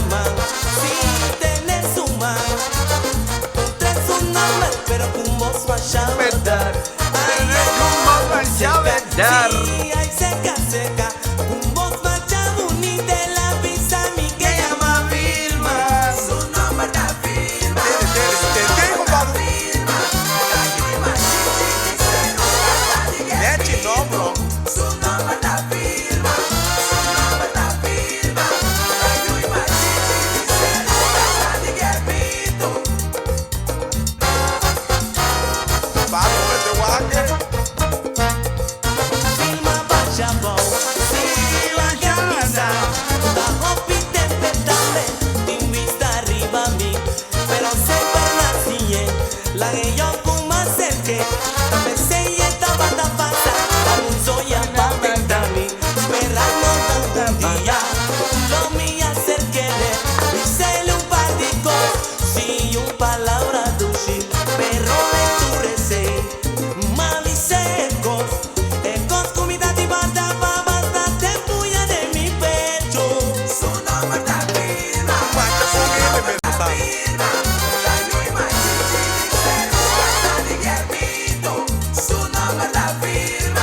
S13: si tenés su man. Un tres un nombre, pero con vos vas a verdad. Ay,
S4: dar.
S13: Sí, ay, seca, seca. Con voz macha bonita la pizza mi que llama Vilma. Su nombre da Vilma. Su nombre da Vilma. Su nombre da Vilma. Vilma Bachabou, Silva Camisa, da hopi tempestade, tin vista arriba mi, pero sempre nací, la que yo con más cerque, también se estaba ta pasa, la munzoya pa tentami, esperando un día, lo mi acerqué, dísele un par de cosas, sí, un palabra dulce, pero de tu rece, mami secos. Ecos comida di banda pa basta te puya de mi pecho. Su nombre da firma. Su nombre da firma. Su nombre da firma.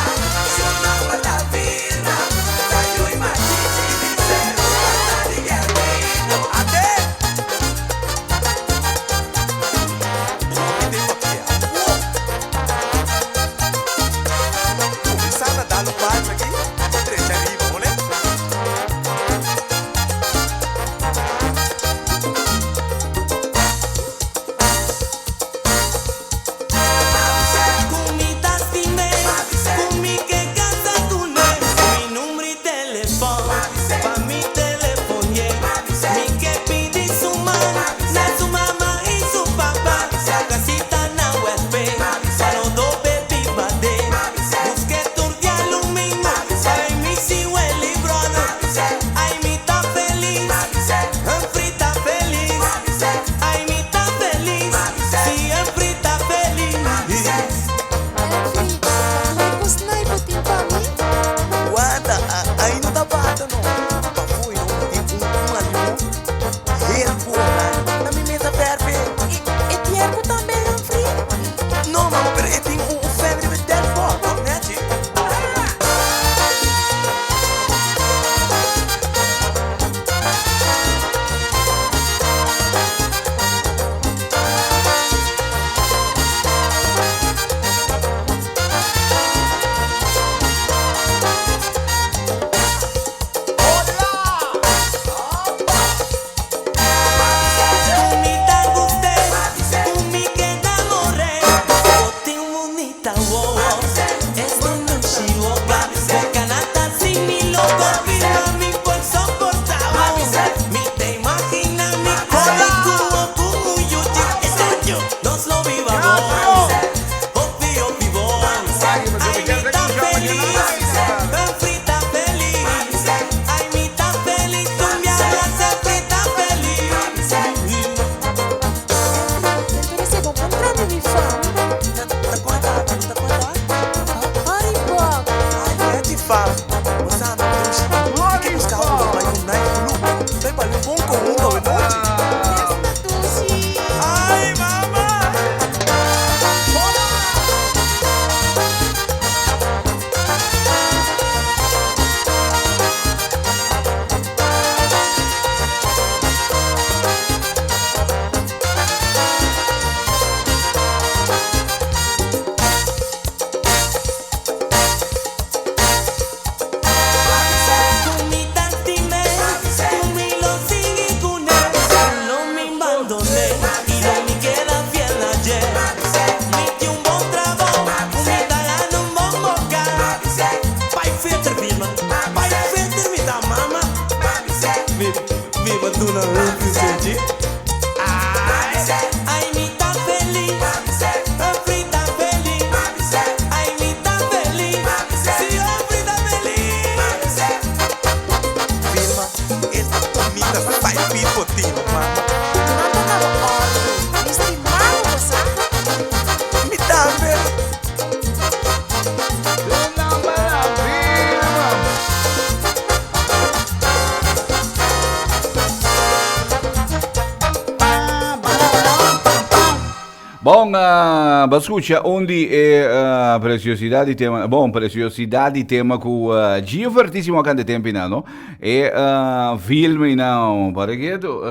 S1: Começar a dar o passo aqui, trecha arriba, né?
S13: Comidas dime, comi que casa tu ne, mi número y teléfono, pa mi teléfono, mi que pide su man, na su mamá y su papá, casita na USB, saludo baby bade, busque tu dialumino, ay mi si huele brother, ay mi ta feliz, Humphrey ta feliz, ay mi ta feliz, sí Humphrey ta feliz.
S1: Guarda, aí não dá bata, não.
S13: Duna Humphrey sunchi.
S8: Ay, mi ta felis. Humphrey ta felis. Ay, mi ta felis. Si Humphrey ta felis.
S1: Vilma, esta comida sai pipotino, mama. Mi tambe.
S4: Bon, uh, escucha un di e preciosidad di tema, bon, preciosidad di tema ku Gio Vertissimo a canta tempo na, no? E filme na, para que to,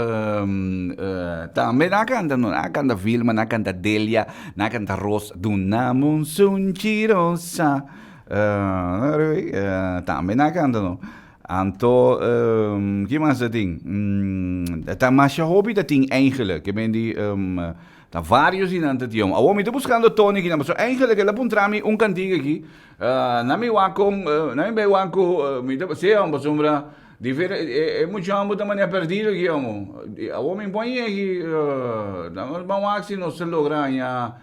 S4: tambe na canta, no, na canta Vilma, na canta Delia, na canta Ros, Dunam un sunchi rosa. Tambe na canta, no? Anto, ki mas ta tin? Ta masha hopi ta tin eigenlijk. Ke men di, ta varios di nan ta tin. Awor mi ta buscando Tony kinan, pasobra eigenlijk el a puntra mi un cantica aki. Na mi wak con, na mi bay wak cu, mi ta, si homber, pasobra difer, e mucha homber ta manera perdido aki, homo. Awor mi pon yegi, ban wak si nos ta logra haña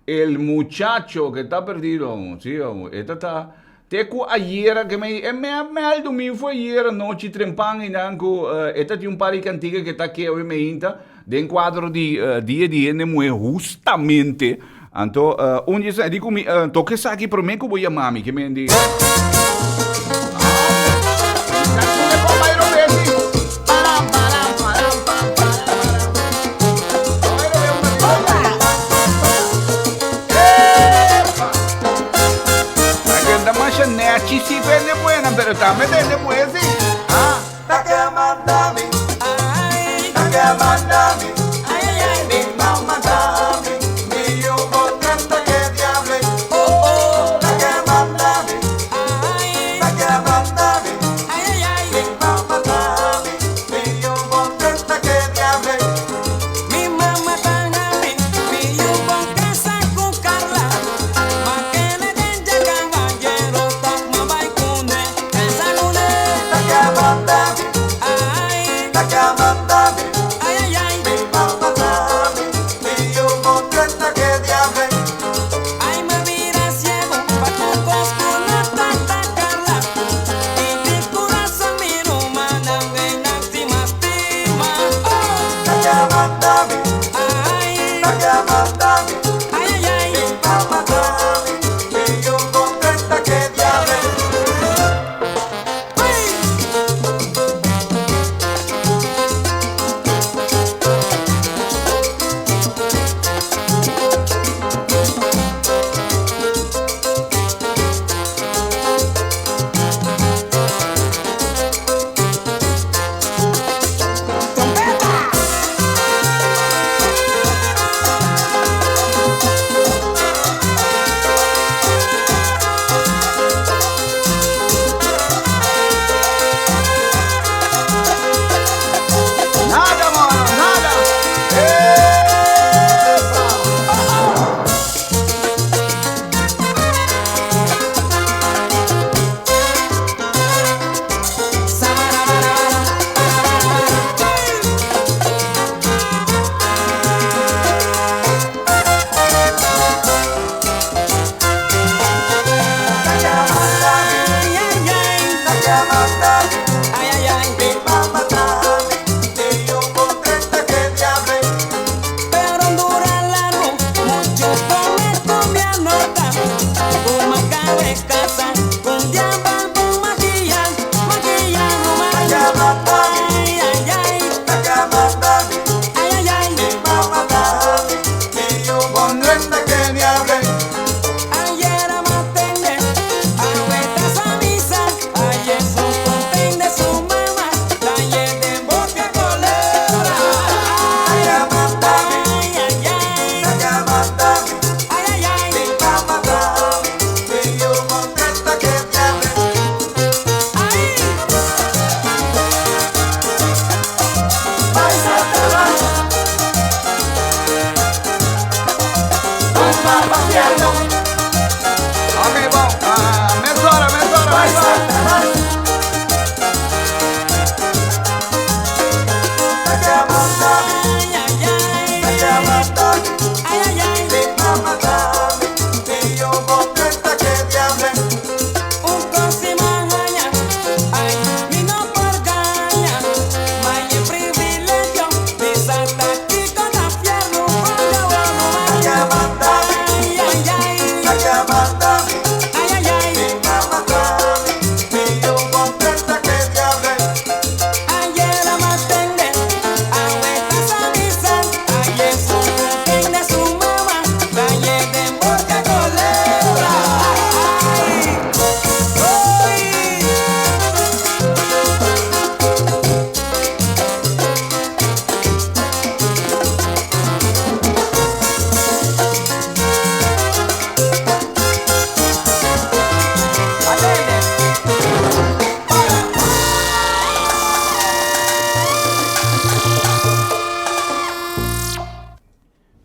S4: El muchacho que ta perdido, homo. Si, homo. E ta ta. Te ku ayera ke me e me a mèldu mi fu ayera nochi trempan einan ku e ta tin un par di kantika ke ta ke awe meinta den kuadro di dia di hende muhé hustamente. Anto un di esnan e di ku mi toka esaki promé ku bo yama mi ke men di. Nechi si vende buena, pero también vende buena, sí. Ah.
S1: Ta que manda mi, ta que manda mi, mi mamá dami, mi yugo canta que diable. Oh oh, ta que manda mi,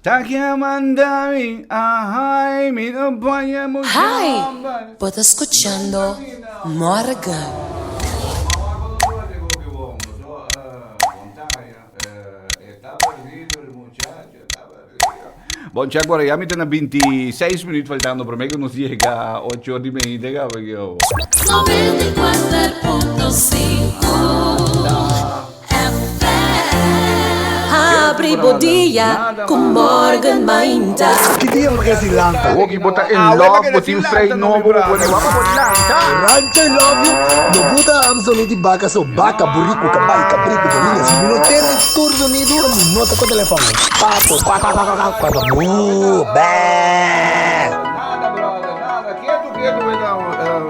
S4: Ta ke manda mi, ay, mi no paña mucho
S17: Hi,
S4: homber.
S17: bo ta skuchando Morgan.
S4: Bon, check por ya mi ta na 26 minuut faltando prome ku nos yega 8 or di media ka porque oh.
S17: 94.5 Habri bo dia ku Morgan Mainta.
S3: Ki dia bo ke si lanta?
S4: Hoki bo ta in love, bo tin frei nobo, bo ni wak bo lanta.
S3: Rancho I love you, no buta am sonido di baka so baka, buriku, kabai, kabriku, galiña. Si mi no tende tur sonido, mi no ta ku telefòn. Pato, kwa kwa kwa kwa kwa, kwa kwa, buu, bèè.
S4: Nada brother, nada, ketu ketu we ta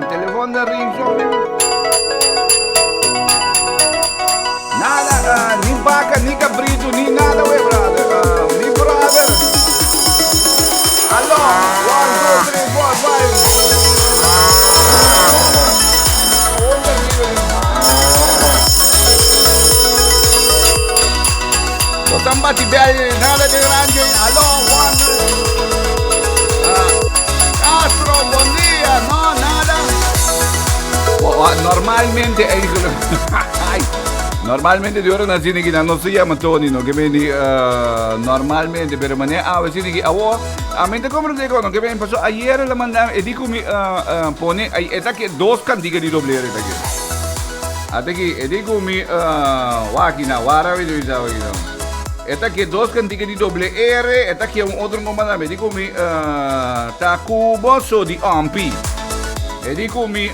S4: telefòn ta ring so mi. Nada, uh, ni vaca, ni cabrito, ni nada, wey, brother. Uh, mi brother. Aló, one, two, three, four, five. No tan bati bel, nada de grande. Aló, one. Ah, Castro, buen día. No, nada. Normalmente, eigenlijk. Normalmente di ora nan sini ki nan no se yama Tony no ke beni uh, normalmente pero mane awe sini ki awo a mi ta comprende ko no ke beni paso ayer la manda e di ku mi uh, uh, pone ay eta ke dos cantiga di doblere eta ke ate ki e di ku mi uh, waki na wara mi do isa waki no eta ke dos cantiga di doble R eta ke un otro comandante e di ku mi uh, ta kubo so di ampi E di ku mi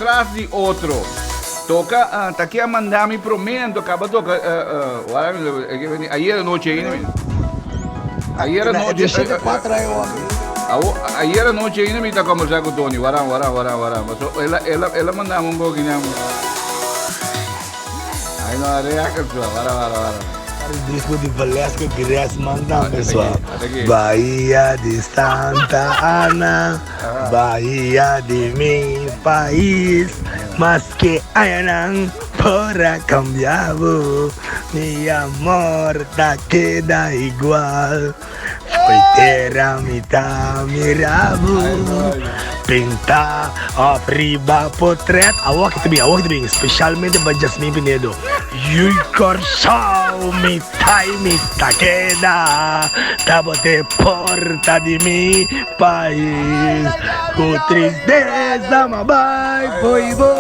S4: tras di otro. Toka ta ke a manda mi promé anto kaba toka ayer anochi ainda mi. Ayer anochi. Ayer anochi ainda mi ta kombersá ku Tony. Waran waran waran waran. Paso el a el a el a manda mi un koki nan. Ai no a reaker so. Waran waran waran.
S3: Disco di Valesca Gressman tambe sua. Bahia di Santa Ana, Bahia di mi pais, maske añanan por a cambia bo, mi amor ta keda igual. Fo'i tera mi ta mira bo Pinta of riba potret Awor ki ta bin, awor ki ta bin Specialmente pa Jasmine Pinedo Yui Kòrsou mi ta i mi ta keda Ta bo te porta di mi pais Ku tristesa m'a bai fo'i bo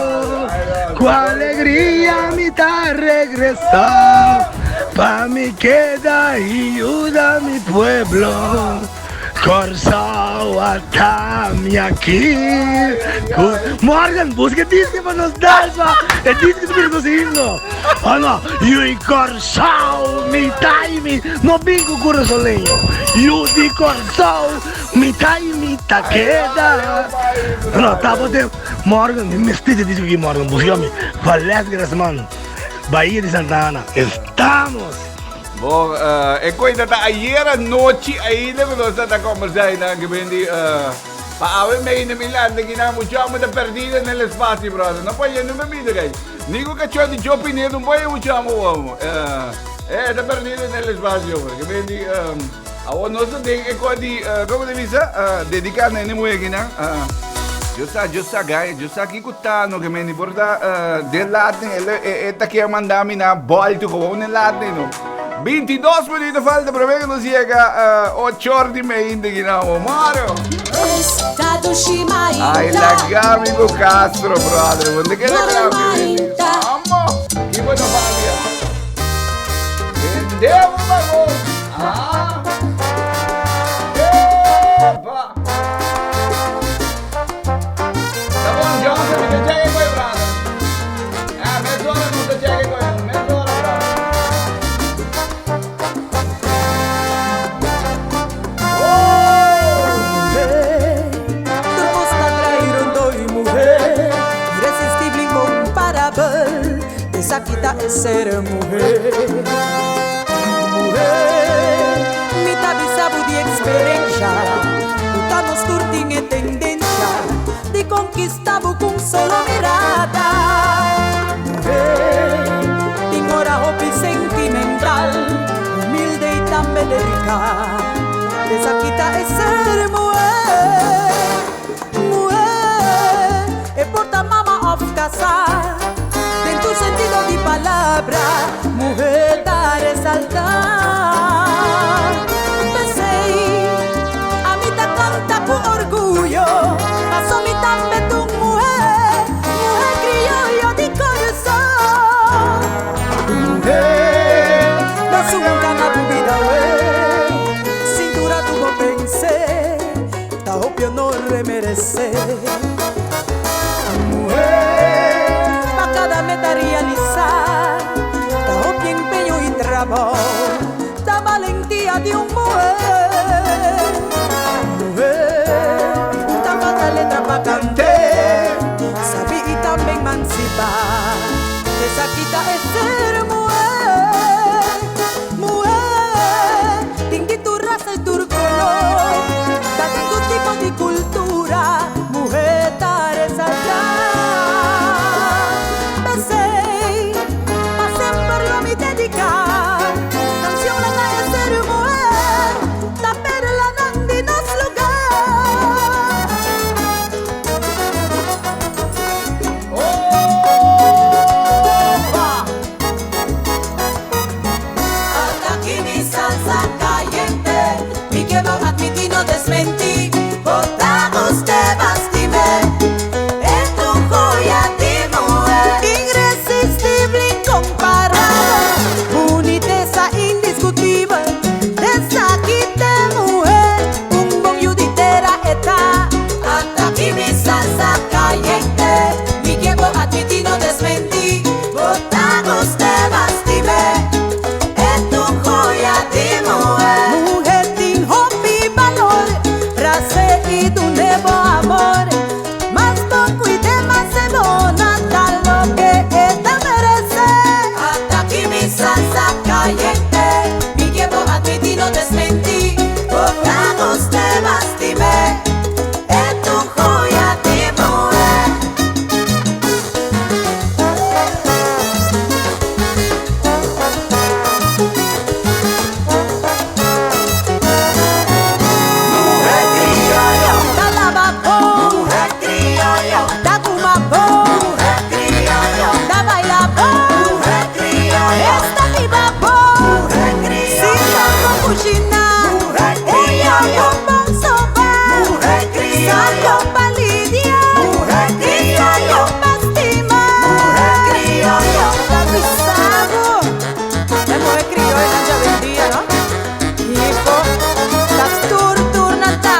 S3: Ku alegria mi ta regresá Pa mi keda i yuda mi pueblo Kòrsou a ta mi aki Ku Morgan buska e diski pa nos dansa E diski ta bira nos himno Oh no Yu i Kòrsou mi ta i mi No bin ku kurasoleño Yu di Kòrsou mi ta i mi ta keda No tabata Morgan, mi mester di disco aki Morgan, busca mi. Valesca Grasman, Bahia de Santa Ana. Estamos!
S4: Bon, uh, e cuenta ta ayer anochi ainda cu nos ta conversa einan que bendi uh, pa awe meina milante que na mucho amo ta perdido en el espacio, brother. No puede no me mira gai. Ni cu cachón di Joe Pinedo, no puede mucho amo vamos. Uh, eh, ta perdido en el espacio, bro. Que bendi um, Awor nos ta den e kos di, como ta bisa, dedica na hende muhe akinan. Yo sa, yo sa guy, yo sa kiko ta no ke meni por ta den laat den, e, e ta kier manda mi na bolto gewoon den laat den no. 22 minuto falta prome que nos llega 8 or di meinte akinan, Mario. Ay, laga mi ku Castro, brother. Wonde ke laga mi? Vamos. Kiko no fabia. Vendemos, vamos. Ah. Epa. Tá bom, Johnson, mi ta cheque koe, brother. Ah, mesora no ta cheque koe, mesora, brother.
S13: Tu costa trair un mujer Irresistible, incomparable Esaki ta e ser muher Muher Mi ta bisa bo di experensha Ku ta nos tur tin e tendensha Di konkista bo ku un solo mirada Muher Tin ora hopi sentimental Humilde i tambe resaltar. Esaki ta e ser muhé, muhé, e por ta mama òf kasá. Den tur sentido di palabra, muhé ta resaltá. P'esei, ami ta kanta ku orguyo, paso mi tambe ta un muhé, muhé krioyo di kurason. Muhé, da su gana bo bida we, sin dura tur bo pens'é, ta hopi honor e meresé. Muhé, pa kada meta realisá, ta hopi empeño i trabou, ta balentia di un muhé. Muhé, ta falta letra pa kant'é, sabi i tambe emansipá. Esaki ta e ser muhé, muhé, tin di tur rasa i tur koló, ta tin tur tipo di kultura, muhé ta resaltá. P'esei, pa semper lo mi dediká, kanshonnan na e ser muhé, ta perlanan di nos lugá. Opa! Ata aki mi salsa kayente, mi ke bo atmití no desmentí, bo ta gust'é bo a stim'é, e ta un joya di muhé. Irresistibel, inkomparabel, bunitesa indiskutibel, esaki ta muhé, un bon yu di tera e ta. Ata aki mi salsa kayente, mi ke bo atmití no desmentí, bo ta gust'é bo a stim'é, e ta un joya di muhé. Muhé tin hopi balor, bras'é i dun'é bo amor. Mas bo kuid'é, mas e bona, ta loke e ta meresé. Ata aki mi salsa kayente, mi ke bo atmití no desmentí, bo ta gust'é bo a stim'é, e ta un joya di muhé. Muhé krioyo, ta laba bon. Muhé krioyo, ta kuma bon. Muhé krioyo, ta baila bon. Muhé krioyo, ta biba bon. Muhé krioyo, si bo kushiná. Muhé krioyo, un bon soba. Muhé krioyo, sa pa lidia. Muhé krioyo, pa stima. Muhé krioyo, ta bisa bo. E muhé krioyo nan djawendia, no? Hijo, ta tur tur nan ta.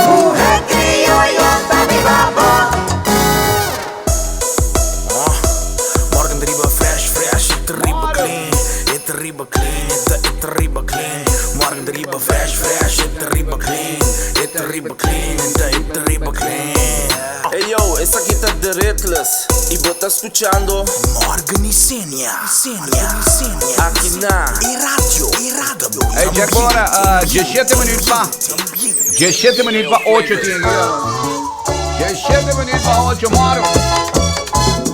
S13: Muhé krioyo ta biba bon.
S1: Morgen riba fresh, fresh, e ta riba clean, e ta riba clean, e ta e ta riba clean. Morgen riba fresh, fresh, e ta riba clean, e ta riba clean, e ta e ta riba clean.
S18: Hey yo, esaki ta The Ritless i bo ta skuchando
S1: Morgan i Senia, Senia, Senia.
S18: Aki na
S1: E radio, e radio.
S4: Hey Jack Bora, 17 minüt pa 17 minüt pa 8 tin. 17 minüt pa 8 moro.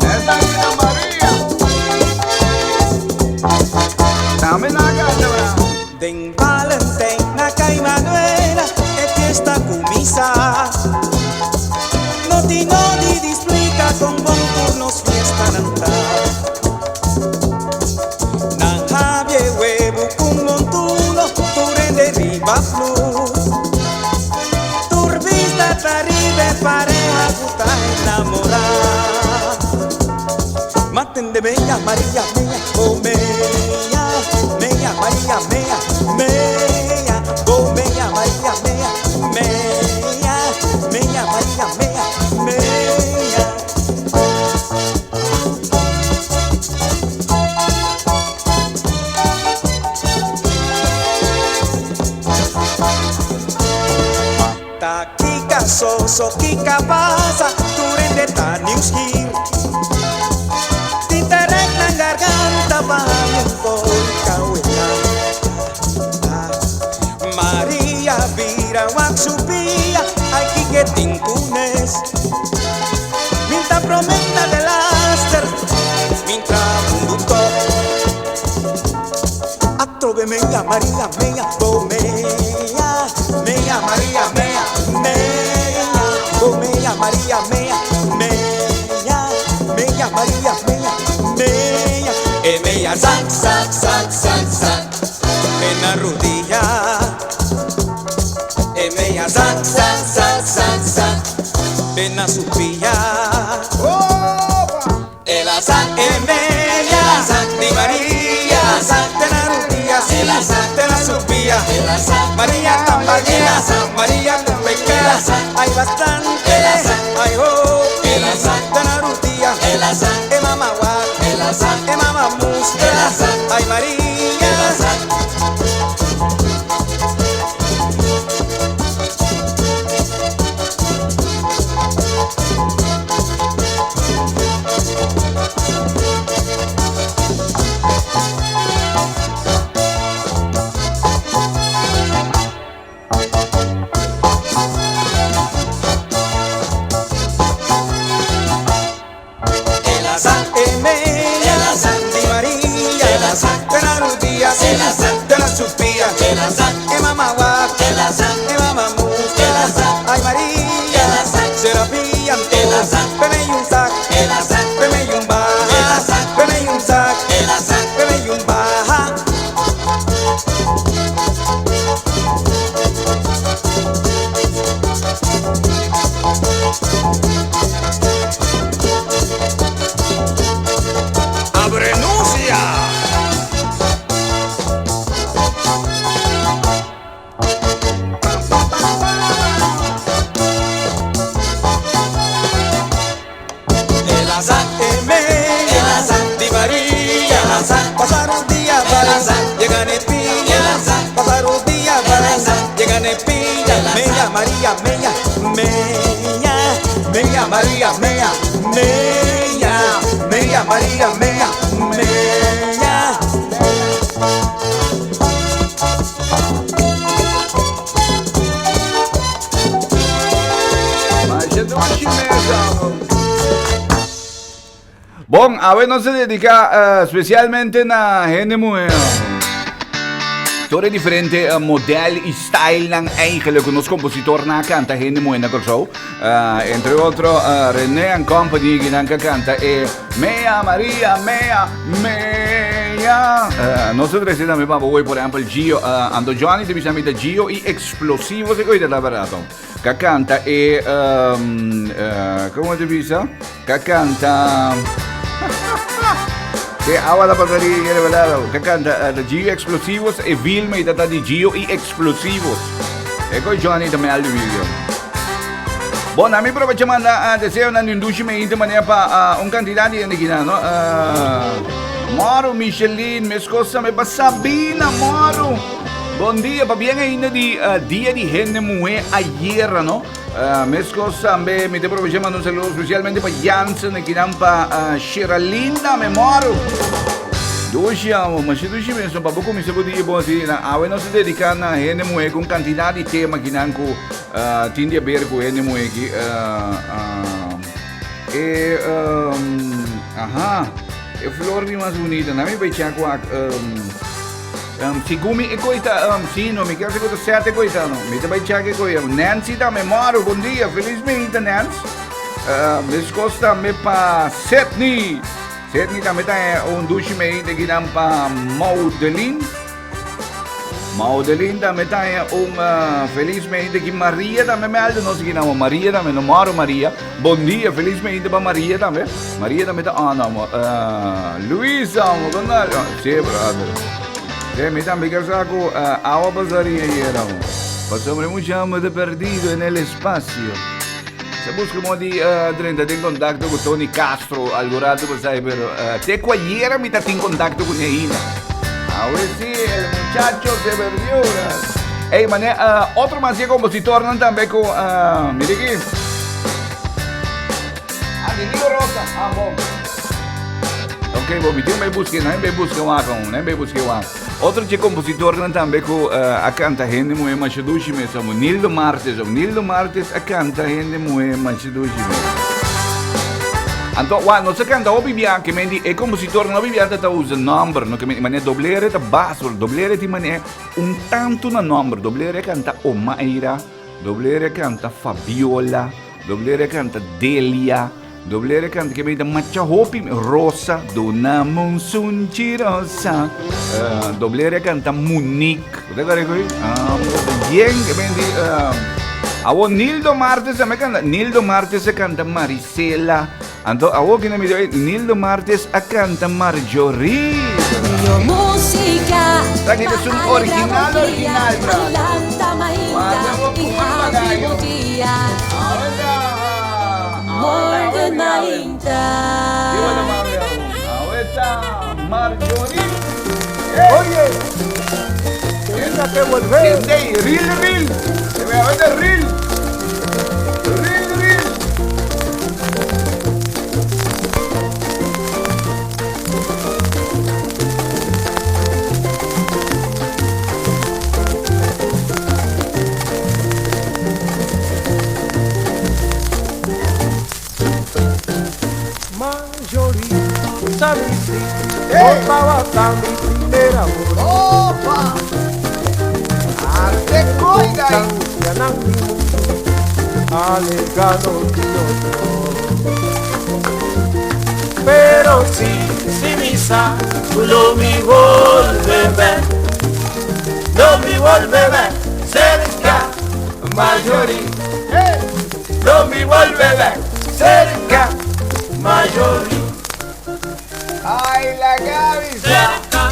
S4: Esta Ana Maria. Dame la gata, bra.
S19: Den Valentijn na Kai Manuela e fiesta kuminsá. No tin nodi di splika kon bon tur nos fiestanan ta. Nan habri e webu ku montuno tur hende riba flur. Tur bista ta riba e pareha ku ta enamorá. M'a tende mea Maria mea oh mea mea Maria mea mea oh mea Maria mea mea mea so so kika pasa Tur hende ta nieuwsgier Tin ta rek nan garganta pa haña un polka wena Maria bira wak su pia Ay kiko e tin kunes Min ta prome ta delaster Min ta mundu tòg Atrobe mea Maria mea bo mea Mea Maria mea mea bo mea Maria mea mea Mea Maria mea mea E mea zak zak zak zak zak Den na rudia E mea zak zak zak zak zak Den na su pia El a zak e mea di Maria Den na rudia den na su pia Maria tambaleá Maria ta peká Ay bastante ay hopi Den na rudia E mama wak e mama mustra Ay Maria. El a zak e mea di Maria Den na rudia den na su pia E mama wak e mama mustra Ay Maria sera pia anto P'e mei un zak p'e mei un baha P'e mei un zak p'e mei un baha.
S7: Abrenuncia!
S19: El a zak e mea di Maria Pasa rudia para yega n'e pia Pasa rudia para yega n'e pia Mea Maria mea mea Mea Maria mea mea Mea Maria mea mea.
S4: Bon, awe nos ta dedica eh, specialmente na hende muher. Tur e diferente eh, model y stylenan eigenlijk nos compositornan a canta hende muher na Kòrsou. Eh, entre otro eh, René and Company kinan ka canta e Mea Maria Mea Mea. Eh, nos ta trece tambe pa bo hoy por ejemplo Gio, eh, ando Johnny te bisa mi ta Gio y Explosivo se koita ta barato. Ka canta e um, uh, como te bisa? Ka canta Que agua la pasaría que verdad. Ka canta uh, Gio Explosivos e Vilma y tata di Gio y Explosivos. Eko Johnny también al video. Bon, a mi aprovecha manda uh, deseo na Nindushi me inte manera pa uh, un cantidad di gente no? Uh, Moro, Micheline, mes cosa me pa Sabina, Moro. Bon dia, pabien ainda di uh, dia di hende muhé ayera, no? Uh, meskos tambe mi te aprovecha manda un saludo especialmente pa Jansen, akinan pa uh, Sheralinda, me moro. Dushi amo, masha dushi mes, pa bo kuminsa bo dia bon así. Na awe nos ta dedica na hende muhé ku un kantidat di tema akinan ku uh, tin di haber ku hende muhé aki. Uh, uh, e, um, aha, e flor di mas bunita. Na mi bai check wak, um, Um, segun mi e koi ta, um, si no, mi kier segun ta sete koi ta no. Mi ta bai check e koi. Nancy tambe, moro, bon dia, feliz meinta Nance. Uh, meskos tambe pa Sidney. Sidney tambe ta un dushi meinta kinan pa Maudeline. Maudeline tambe ta un uh, feliz meinta ki Maria tambe melde nos kinan. Maria tambe, no moro Maria. Bon dia, feliz meinta pa Maria tambe. Maria tambe ta on amo. Uh, Luisa amo, con Sí, brother. Sí, mi tambe kier sa cu uh, awa pasaría ayer amo. Pasobra mucha amo de perdido en el espacio. Se busca mo di uh, drenta den contacto cu Tony Castro algo rato pasai, pero uh, te cu ayer mi ta tin contacto con ella. A ver si el muchacho se perdió. Ey, mane, otro mas di e compositornan tambe cu, mira aki. Ah, di Nico Rosa. Ah, bon. Ok, bo, mi tin un busque, no bay busca wak, no bay busca wak. Otro di e compositornan tambe cu a canta hende muhe masha dushi mes, amo Nildo Martes, amo Nildo Martes a canta hende muhe masha dushi mes. Anto, wa, no se canta hopi bia, ke men di e compositor no hopi bia ta usa nomber, no ke men, mane doblere ta baas, doblere ti mane un tanto na nomber, doblere canta Omaira, Doblere canta Fabiola, Doblere canta Delia, Doblere canta ke beta macha hopi Rosa, dona un sunchi rosa. Doblere canta Monique. Usted kore koi? Ah, bien ke ben di Awo Nildo Martes me canta, Nildo Martes se canta Marisela. Anto awo kina mi di Nildo Martes a canta Marjorie.
S17: Yo música.
S4: Aquí es un original, original, bro. Marjorie.
S13: Oye, tenga que volver.
S4: Ril, ril. Se ve a ver ril. Ril, ril.
S13: Marjorie, sabes si Opa, mi primer amor.
S4: Opa! Arte coiga.
S13: Alegado Pero si, si misa, lo mi volve, no mi volve cerca, Marjorie. No mi volve cerca, Marjorie.
S4: Ay, la Gaby.
S8: Cerca,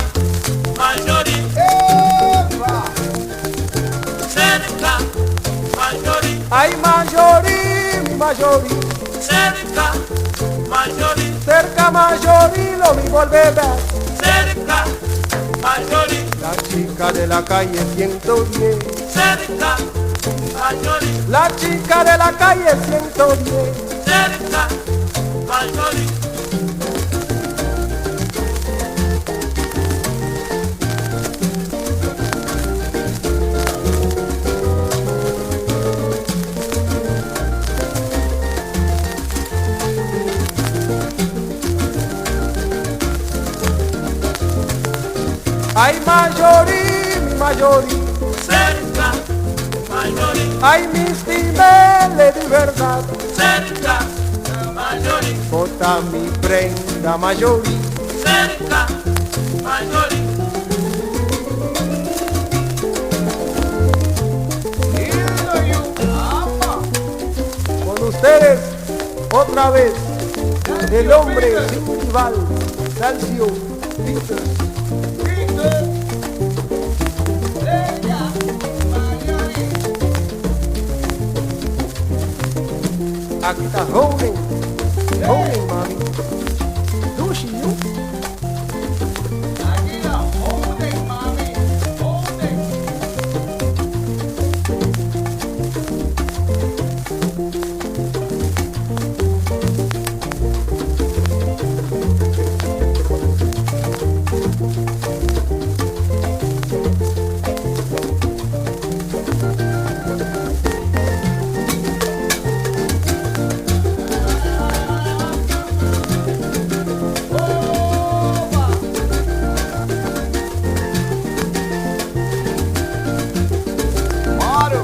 S8: Marjorie.
S4: ¡Epa!
S8: Cerca, Marjorie.
S13: Ay, Marjorie, mi Marjorie.
S8: Cerca, Marjorie.
S13: Cerca, Marjorie, lo mi volve
S8: Cerca, Marjorie.
S13: La chica de la calle 110.
S8: Cerca, Marjorie.
S13: La chica de la calle 110.
S8: Cerca, Marjorie.
S13: Ay, Marjorie, mi Marjorie.
S8: Cerca, Marjorie.
S13: Ay, mis dimele de verdad.
S8: Cerca, Marjorie.
S13: Bota mi prenda, Marjorie.
S8: Cerca, Marjorie.
S13: Con ustedes, otra vez, el hombre sin rival, Salcio Peters. Aquí está joven, joven mami. Dushi you.
S4: Aquí está joven mami, joven. Moro.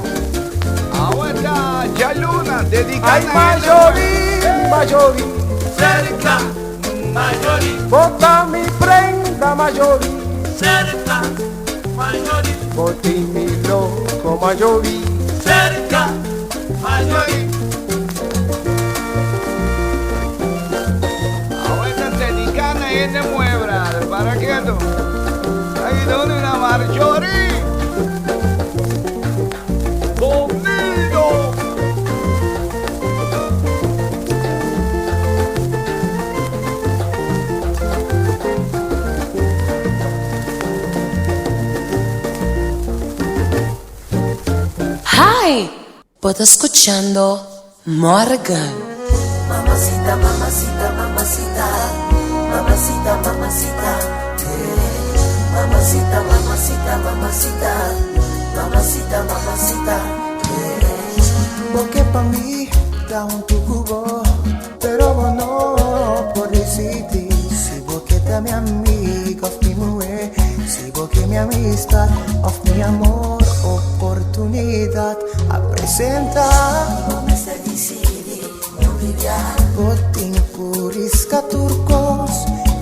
S4: Ahora ya luna, dedicada
S13: Ay, Marjorie, Marjorie.
S8: Cerca, Marjorie.
S13: Bota mi prenda, Marjorie.
S8: Cerca, Marjorie.
S13: Boti mi loco, Marjorie.
S8: Cerca, Marjorie.
S4: Ahora dedicada en de muebra, para quieto. Ahí donde una Marjorie. Bonito.
S17: Bo ta skuchando Morgan.
S13: Mamacita, mamacita, mamacita, mamacita, mamacita, eh. Mamacita, mamacita, mamacita, mamacita, mamacita, eh.
S19: Bo ke pa mi ta huntu ku bo, pero bo no por disidí. Si bo ke ta mi amiga òf mi muhé, si bo ke mi amistat òf mi amor, oportunidat a presentá.
S13: Bo mester disidí, no pibia.
S19: Bo tin ku riska tur kos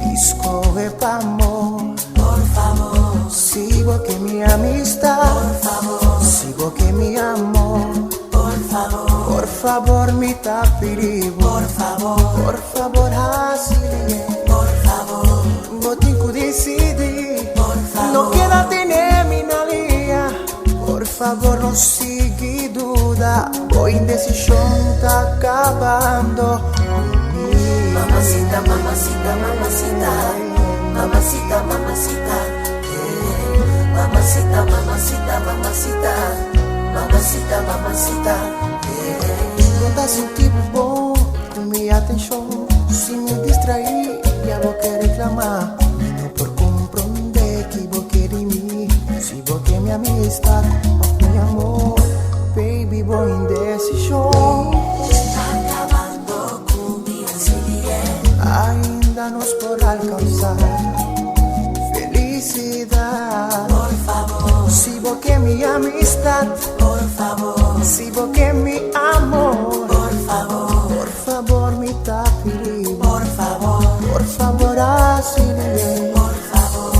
S19: i skohe pa amor.
S13: Por favor.
S19: Si bo ke mi amistat,
S13: Por favor.
S19: si bo ke mi amor.
S13: Por favor.
S19: Por favor, mi ta pidi bo.
S13: Por favor.
S19: Por favor, hasi.
S13: Por favor.
S19: Bo tin ku disidí.
S13: Por favor.
S19: No keda tene mi na lia. Por favor, no sigui duda. Bo indesishon ta kabando.
S13: Mamacita, mamacita, mamacita, mamacita, mamacita, eh. Mamacita, mamacita, mamacita, mamacita, mamacita, eh.
S19: Bo ta sinti bo bon ku mi atenshon. Si mi distraí, ya bo ke reklamá. Mi no por komprondé ki bo ke di mi. Si bo ke mi amistat òf mi amor, baby, bo indesishon.
S13: Ta kabando ku mi ansiedad.
S19: Ainda nos por alkansá felisidat.
S13: Por favor.
S19: Si bo ke mi amistat,
S13: Por favor.
S19: si bo ke mi amor,
S13: Por favor.
S19: por favor, mi ta pidi.
S13: Por favor.
S19: Por favor, hasi.
S13: Por favor.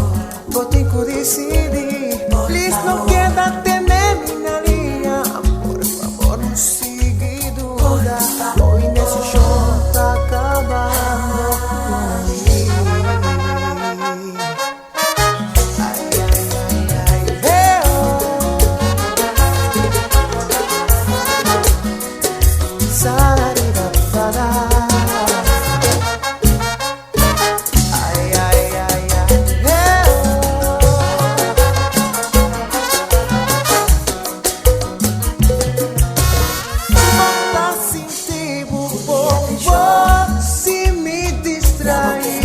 S19: Bo tin ku disidí.
S13: Por
S19: Please, no
S13: favor.
S19: keda tene mi na lia. Por favor, no sigui duda. Bo indesishon ta kabando ku mi. Ai, ai, ai, ai, hey, oh. Sararira-para. Ai, ai, ai, ai, hey, oh. Bo ta sinti bo bon si mi distraí.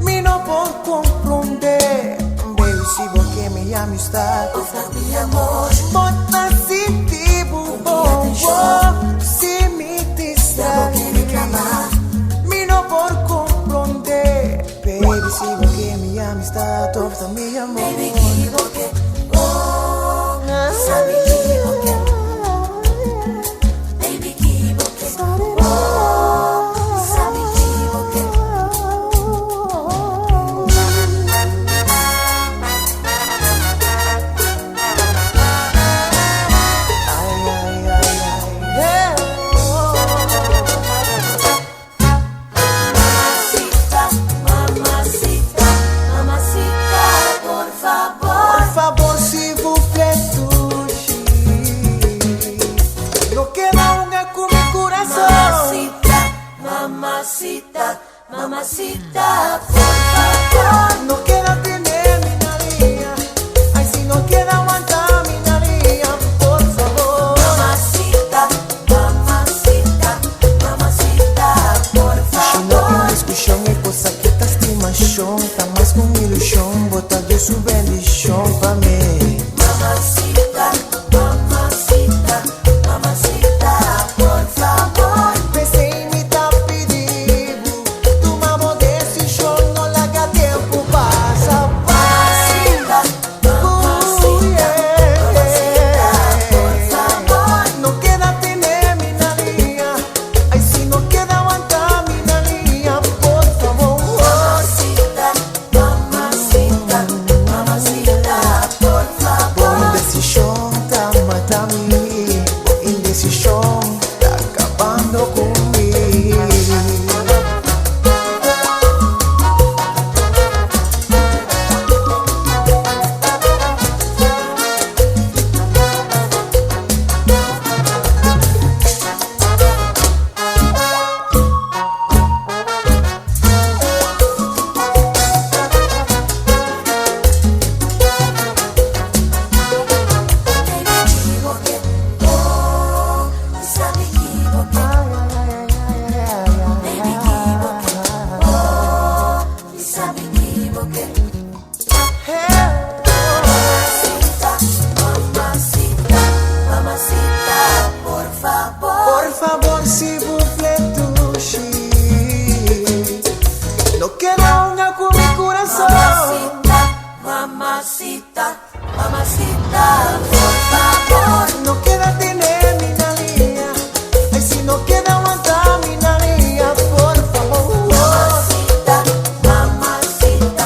S19: Mi no por komprondé, baby, si bo ke mi amistat.
S13: Òf mi amor.
S19: Bo ta sinti bo bon si mi distraí. Mi no por komprondé, baby, si bo ke mi amistat òf mi amor.
S13: Baby, ki bo ke, oh, sabi ki bo ke. Baby, ki bo ke, oh, sabi ki bo ke.
S19: Ai, ai, ai, ai, hey, oh.
S13: Mamacita, mamacita, mamacita, por favor.
S19: Por favor, s'il vous plaît, touche. No keda hunga ku mi kurason.
S13: Mamacita, mamacita, mamacita, por favor.
S19: No keda tene mi na lia. Ai, si no keda wanta mi na lia, por favor.
S13: Mamacita, mamacita, mamacita, por
S19: Si no tin
S13: favor.
S19: diskushon e kos aki ta stimashon, ta mas ku ilushon, bo ta Dios su bendishon pa mi.
S13: Mamacita, mamacita, mamacita, por favor.
S19: P'esei mi ta pidi bo, tuma bo desishon, no laga tempu pasa.
S13: Mamacita, mamacita, mamacita, por favor.
S19: No keda tene mi na lia. Ai, si no keda wanta mi na lia, por favor.
S13: Mamacita, mamacita, mamacita, por
S6: Mamacita, por favor.
S13: No queda tener mi nalía. Ay, si no queda aguantar mi nalía, por favor.
S6: Mamacita, mamacita,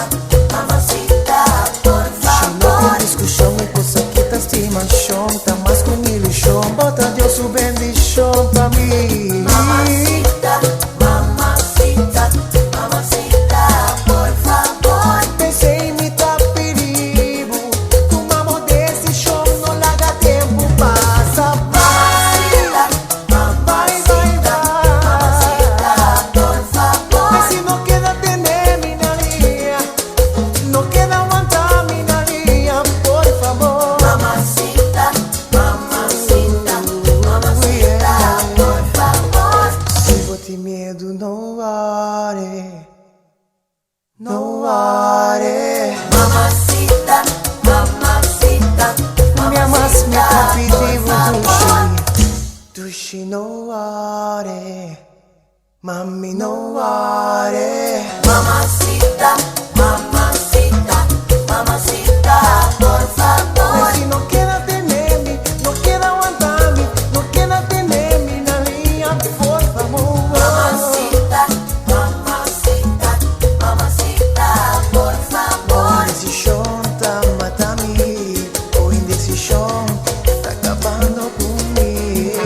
S6: mamacita, por favor.
S13: No discusión, es cosa que te estimación. Está más con ilusión. Bota Dios su bendición pa' mí.
S6: Mamacita, mamacita, mamacita, por favor.
S13: Pensé en mi tapiribu. Tomamos decisión, no la haga tiempo pasa.
S6: Mamacita,
S13: mamacita,
S6: mamacita, por favor.
S13: Ay, si no queda tener mi nalía, no queda aguantar mi nalía, por favor.
S6: Mamacita, mamacita, mamacita, por favor.
S13: Si vos te miedo, no worry, no worry.
S6: Mamacita, mamacita,
S13: Mi amas me
S6: mamacita, por
S13: pediu
S6: favor.
S13: dushi, dushi no worry, mami no worry.
S6: Mamacita, mamacita, mamacita, por favor.
S13: Ay, si no queda tenerme, no queda aguantarme, no queda tenerme, nalía, por favor.
S6: Mamacita, mamacita, mamacita, por favor.
S13: Indecisión ta matami, o indecisión está acabando conmigo.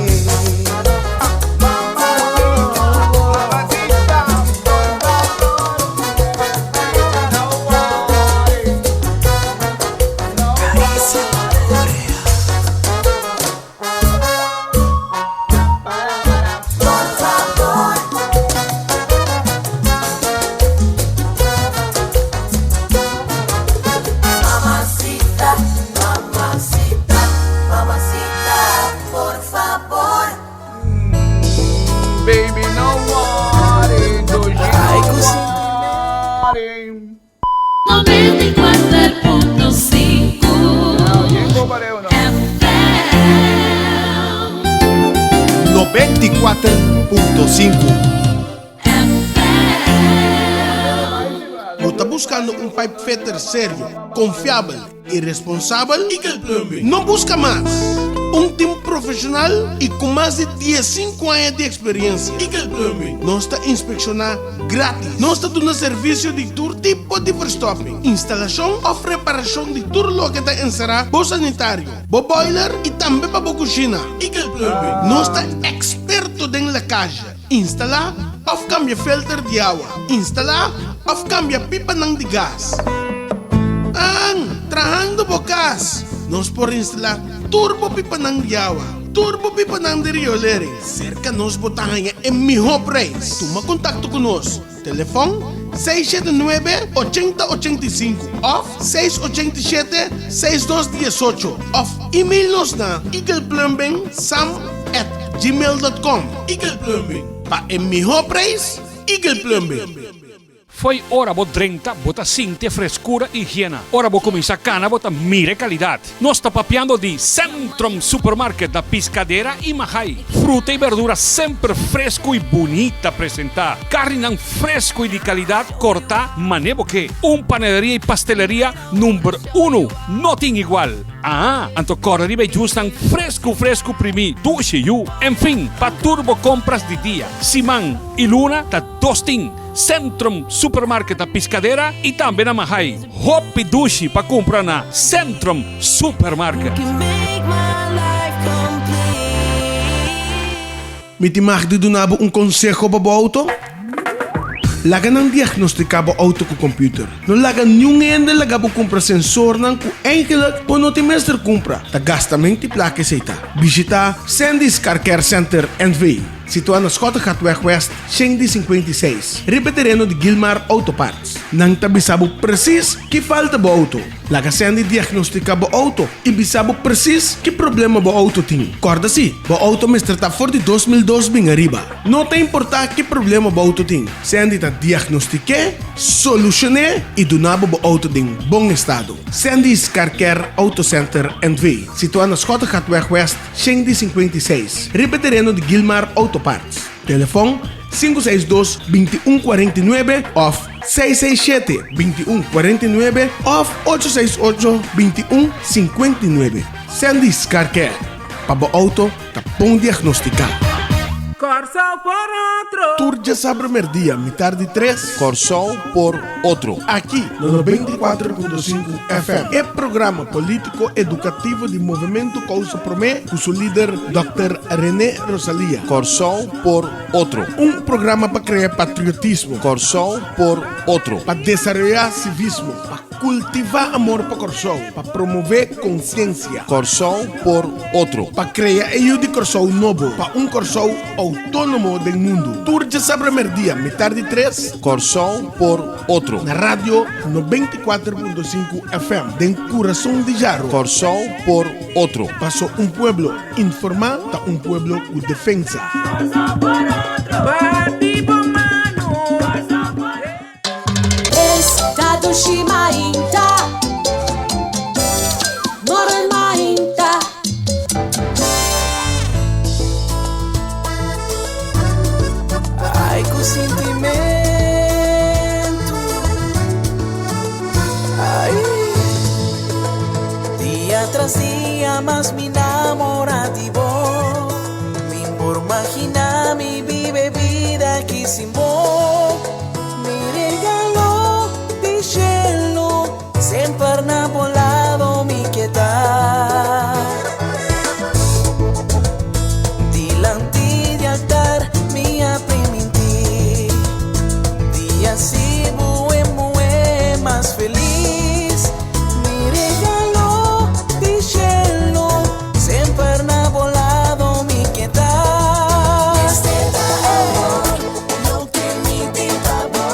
S6: Por favor. Mamacita, mamacita, mamacita, por favor.
S4: Baby, no worry, do you worry.
S17: 94.5
S10: 94.5. Bo ta buscando un pipe fitter serio, confiabel y responsabel? Eagle Plumbing. No busca mas. Un team profesional y cu mas di 15 aña di experiencia. Eagle Plumbing. Nos ta inspecciona gratis. Nos ta duna servicio di tur tipo di verstopping, instalacion of reparacion di tur loke ta encera bo sanitario, bo boiler y tambe pa bo cushina. Eagle Plumbing. Nos ta experto den lekkage, instala of cambia filter di awa, instala of cambia pipanan di gas. An, trahando bo cas, nos por instala tur bo pipanan di awa, tur bo pipanan di riolering. Cerca nos bo ta haña e miho prijs. Tuma contacto cu nos. Telefon, 679 80 85 of 687 6218 of email nos na eagleplumbing.sam@gmail.com. Eagle Plumbing. Pa e miho prijs, Eagle Plumbing.
S20: Fo'i ora bo drenta, bo ta sinti frescura y higiena. Ora bo cuminsa cana, bo ta mira calidad. Nos ta papiando di Centrum Supermarket na Piscadera y Mahaai. Fruta y berdura semper fresco y bunita presenta. Carninan fresco y di calidad corta mane bo ke. Un panaderia y pasteleria number 1. No tin igual. Ah, anto corda riba e juicenan fresco fresco primi, dushi yu. En fin, pa tur bo compras di dia, siman y luna ta dos tin. Centrum Supermarket na Piscadera y tambe na Mahaai. Hopi dushi pa cumpra na Centrum Supermarket.
S10: Mi tin mag di duna bo un conseho pa bo auto? Laga nan diagnostica bo auto cu computer. No laga niun hende laga bo cumpra sensornan cu eigenlijk bo no tin mester cumpra. Ta gastamento di placa esey ta. Bishita Sandy's Car Care Center NV. Situá na Schottegatweg West 156, riba e tereno di Gilmar Auto Parts. Nan ta bisa bo presis ki falta bo auto. Laga Sandy diagnostica bo auto y bisa bo presis ki problema bo auto tin. Corda si, bo auto mester ta for di 2002 bin ariba. No ta importa ki problema bo auto tin, Sandy ta diagnostik'é, solucion'é y duna bo bo auto den bon estado. Sandy's Car Care Auto Center NV, situá na Schottegatweg West 156, riba e tereno di Gilmar Auto Parts. Telefon, 562 2149 òf 667 2149 òf 868 2159. Sandy's Car Care, pa bo outo ta bon diagnostiká.
S8: Kòrsou por otro.
S10: Tur djasabra merdia mitar di tres.
S14: Kòrsou por otro.
S10: Aki na 94.5 FM. E programa polítiko edukativo di Movementu Kousa Promé ku su lider Dòkter René Rosalia.
S14: Kòrsou por otro.
S10: Un programa pa krea patriotismo.
S14: Kòrsou por otro.
S10: Pa desaroyá sivismo. Pa kultivá amor pa Kòrsou. Pa promové konsiensia.
S14: Kòrsou por otro.
S10: Pa krea e yu di Kòrsou nobo. Pa un Kòrsou outónomo den mundu. Tur djasabra merdia mitar di tres.
S14: Kòrsou por otro.
S10: Na Radio 94.5 FM den kurason di Jaro.
S14: Kòrsou por otro.
S10: Paso un pueblo informá ta un pueblo ku defensa.
S17: Esta dushi mainta, Morgen mainta.
S13: Ai ku sintimentu Ai Dia tras dia mas mi namora di bo Mi por magina mi bibe bida aki sin bo Mi regalo di shelu Semper na bo lado mi ke ta. Dilanti di altar mi a primintí di hasi bo e muhé mas felis. Mi regalo di shelu, semper na bo lado mi ke ta. Este ta amor, loke mi tin pa bo.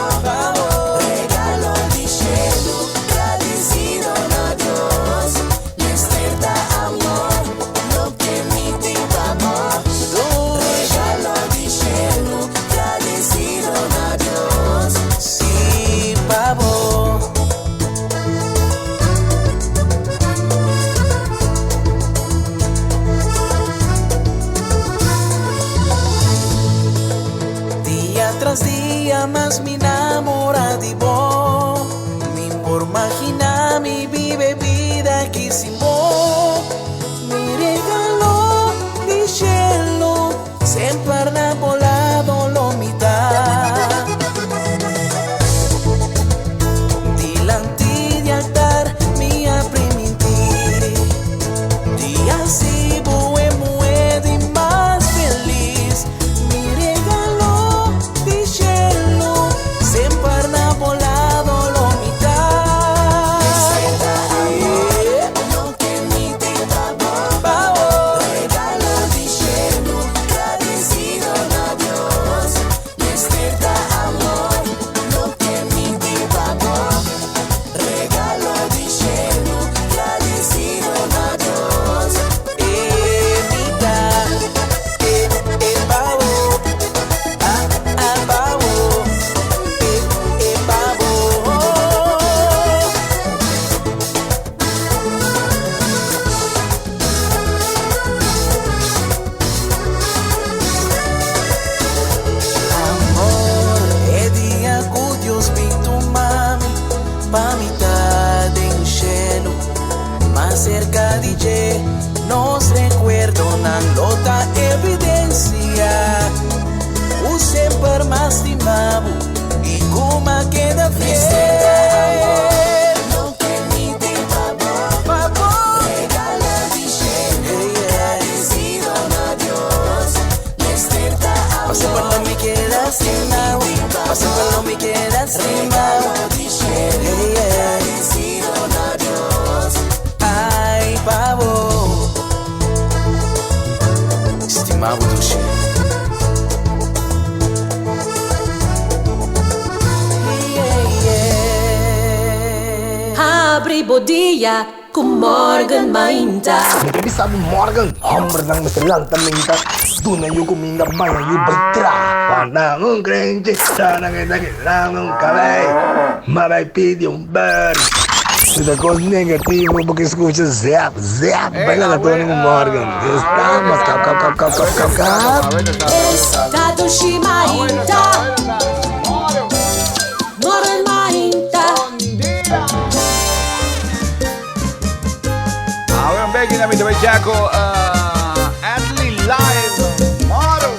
S13: Regalo di shelu, gradisido na Dios. Mester ta amor, loke mi tin pa bo. Regalo di shelu, gradisido na Dios. Sí, pa bo. Dia tras dia mas mi namora di bo. Mi por magina mi bibe bida aki sin bo. Mi regalo di shelu, semper na bo lado lo mi ta. Dilanti di altar mi a primintí di hasi bo e muhé di mas felis. Mi regalo di shelu, semper na bo lado lo mi ta. Mester ta amor, loke mi tin pa bo. Regalo di shelu, gradisido na Dios. Mester ta amor, loke mi tin pa bo. Regalo di shelu, gradisido na Dios. E mi ta, e, e pa bo. Ah, ah, pa bo. E, e pa bo. Amor, e dia ku Dios bin tuma mi pa mi ta den shelu, mas serka di dje, nos rekuerdonan lo ta evidensia ku semper m'a stima bo i ku m'a keda fiel. Pa semper lo mi keda stima bo, pa semper lo mi keda stima bo. Ai pa bo, stima bo dushi.
S17: Habri bo dia ku Morgan Mainta.
S3: Mi ta bisa bo Morgan, hombernan mester lanta menta, duna yu kuminda, baña yu bai traha. Wanta un krenchi, ta nan e ta keda un kabei, ma bai pidi un beri. Si ta kos negativo bo ke skucha zap zap bai laga Tony ku Morgan. Estamos kap kap kap kap kap kap kap.
S17: Esta dushi mainta. Morgen mainta.
S4: Awe un beki na mi ta bai Jaco Adley Live. Moro.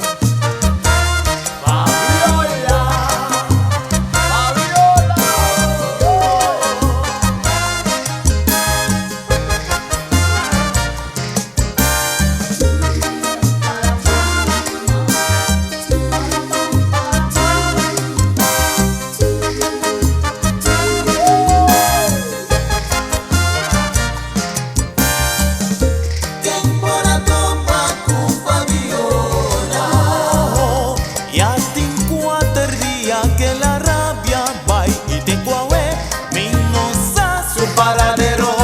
S1: Ken por a topa ku Fabiola?
S21: Ya tin kuater dia ke la rabia bai i te ku awe mi no sa su paradero.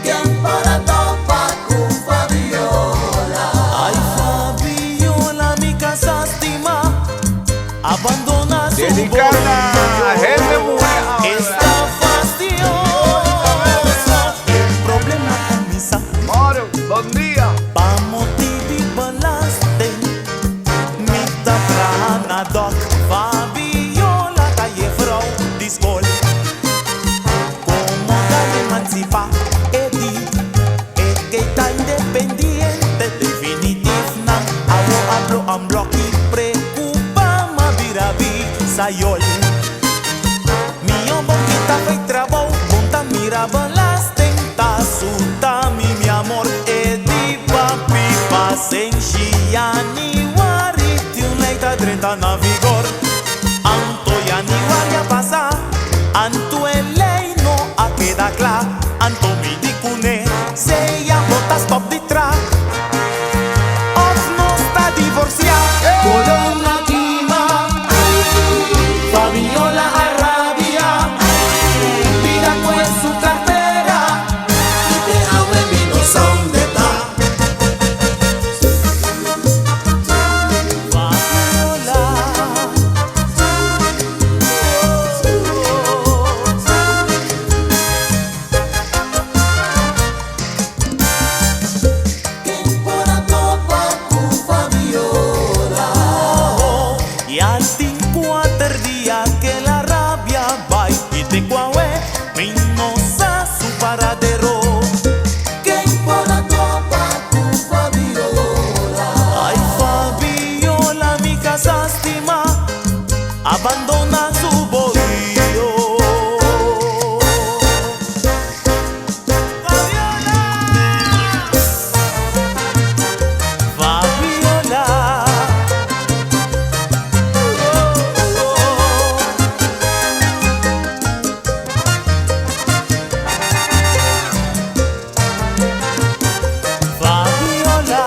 S1: Ken por a topa ku Fabiola?
S21: Ay Fabiola mi casa stima abandona su
S4: Dedicada a hende muhe
S21: Está fastidioso. Problema cuminsa.
S4: Moro, bon dia.
S21: Pa motibi belasting. Mi ta traha na dok. Fabiola ta juffrouw di skol. Como ta emancipa e di. E ke ta independiente. Definitif nan awo a blo an bloki. Preocupa m'a bira bisayol. Mi boquita fei trabou, bonta mira belasting ta suta mi mi amor e di papi pasenshi januari ti un lei ta drenta na vigor. Anto januari a pasa, anto e lei no a keda kla, anto mi di kuné, sea bo ta stop di tra, of nos ta divorcia. Corona kima, Fabiola a rabia, bira kue su cartera,
S1: I te awe mi no sa unda ta. Ken por a topa ku Fabiola?
S21: Ya tin kuater dia ke la rabia bai i te ku awe mi no sa su paradero.
S1: Ken por a topa ku Fabiola?
S21: Ay Fabiola mi casa stima abandona su bohío. Fabiola. Fabiola.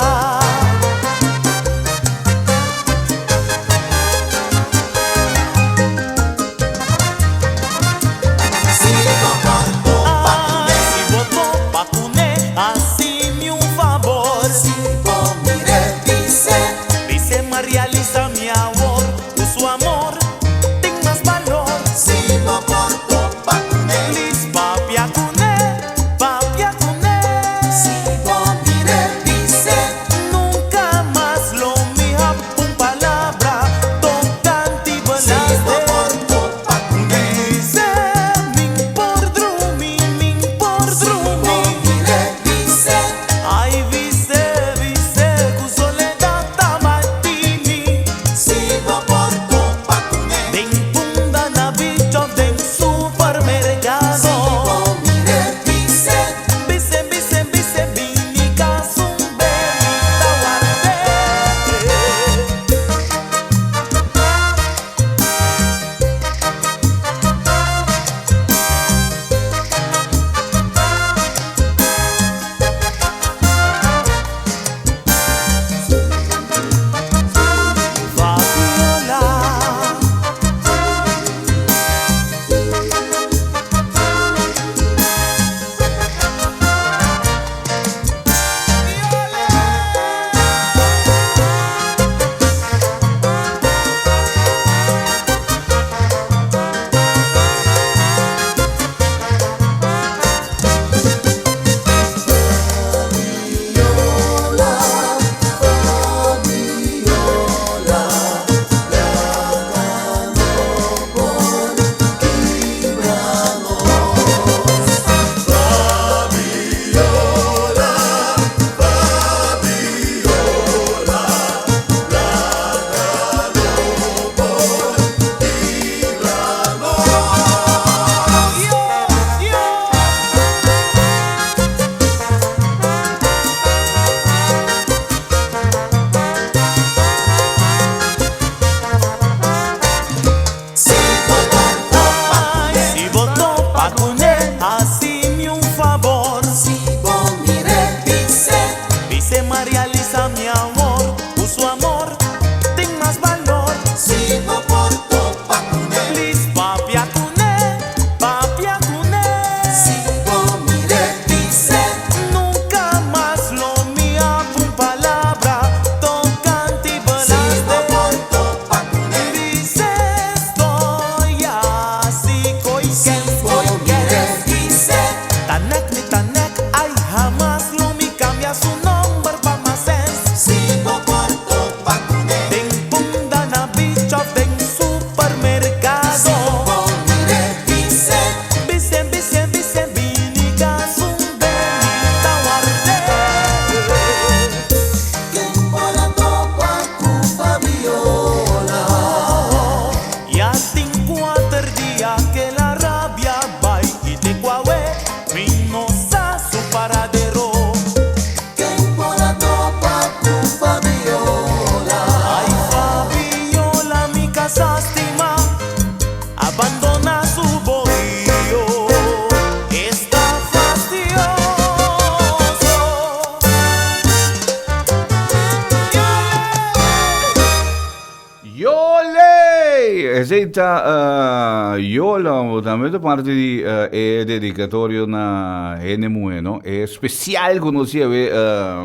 S4: Esei ta uh, Yola, tambe ta parte di uh, e dedicatorio na hende muhe, no? E especial ku nos lleve uh,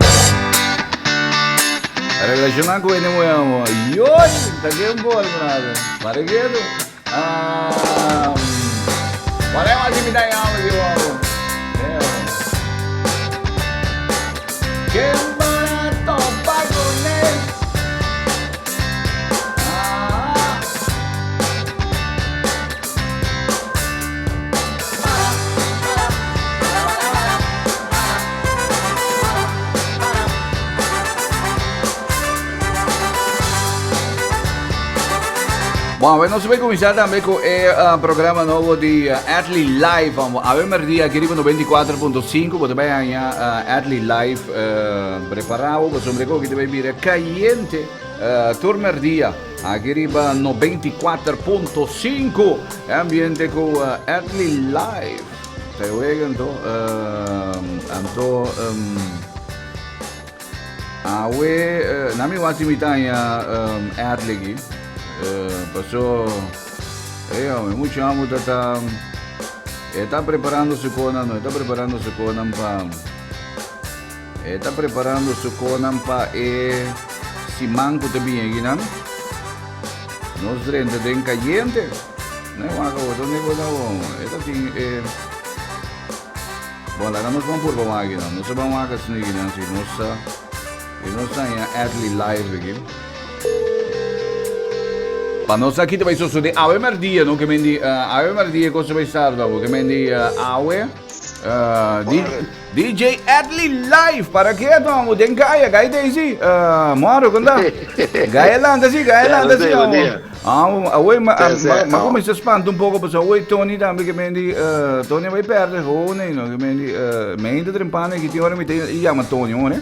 S4: relaciona ku hende muhe, amo. Yol, ta ke un bol, brother. Pare kedo. Um, pare mas imita amo, di amo. Ken barato pagone. Bon, awe nos bai kuminsá tambe ku e uh, programa nobo di uh, Atli Live. Vamos, awe merdia aquí riba 94.5, bo te bai haña uh, Atli Live uh, preparado, pasobra ku te bai bira caliente. Tur merdia aki riba 94.5 e ambiente ku Edley Live. Ta e wega anto anto awe na mi wak si mi ta haña Edley aki paso e hombre mucho amo ta ta e ta preparando su konan no e ta preparando su konan pa E ta preparando su konan pa e siman ku ta bini akinan. Nos drenta den kayente. No e wak awor, donde ku ta awor? E ta tin e... Bon, laga nos ban purba wak akinan. Nos a ban wak asina akinan si nos sa... Si nos haña Adley live aki. Pa nos aki ta bai sosode awe merdia, no? Ke men di awe merdia kos ta bai start awor. Ke men di awe... DJ Adley live para ke amo den kaya gai Daisy uh, moro konta gai lanta si gai lanta si amo amo awoi ma ma comienza spanto un poco paso awoi Tony tambe ke mendi uh, Tony vai perde gewoon nee no ke mendi uh, me trempane ki tin ora mi te llama Tony hoor E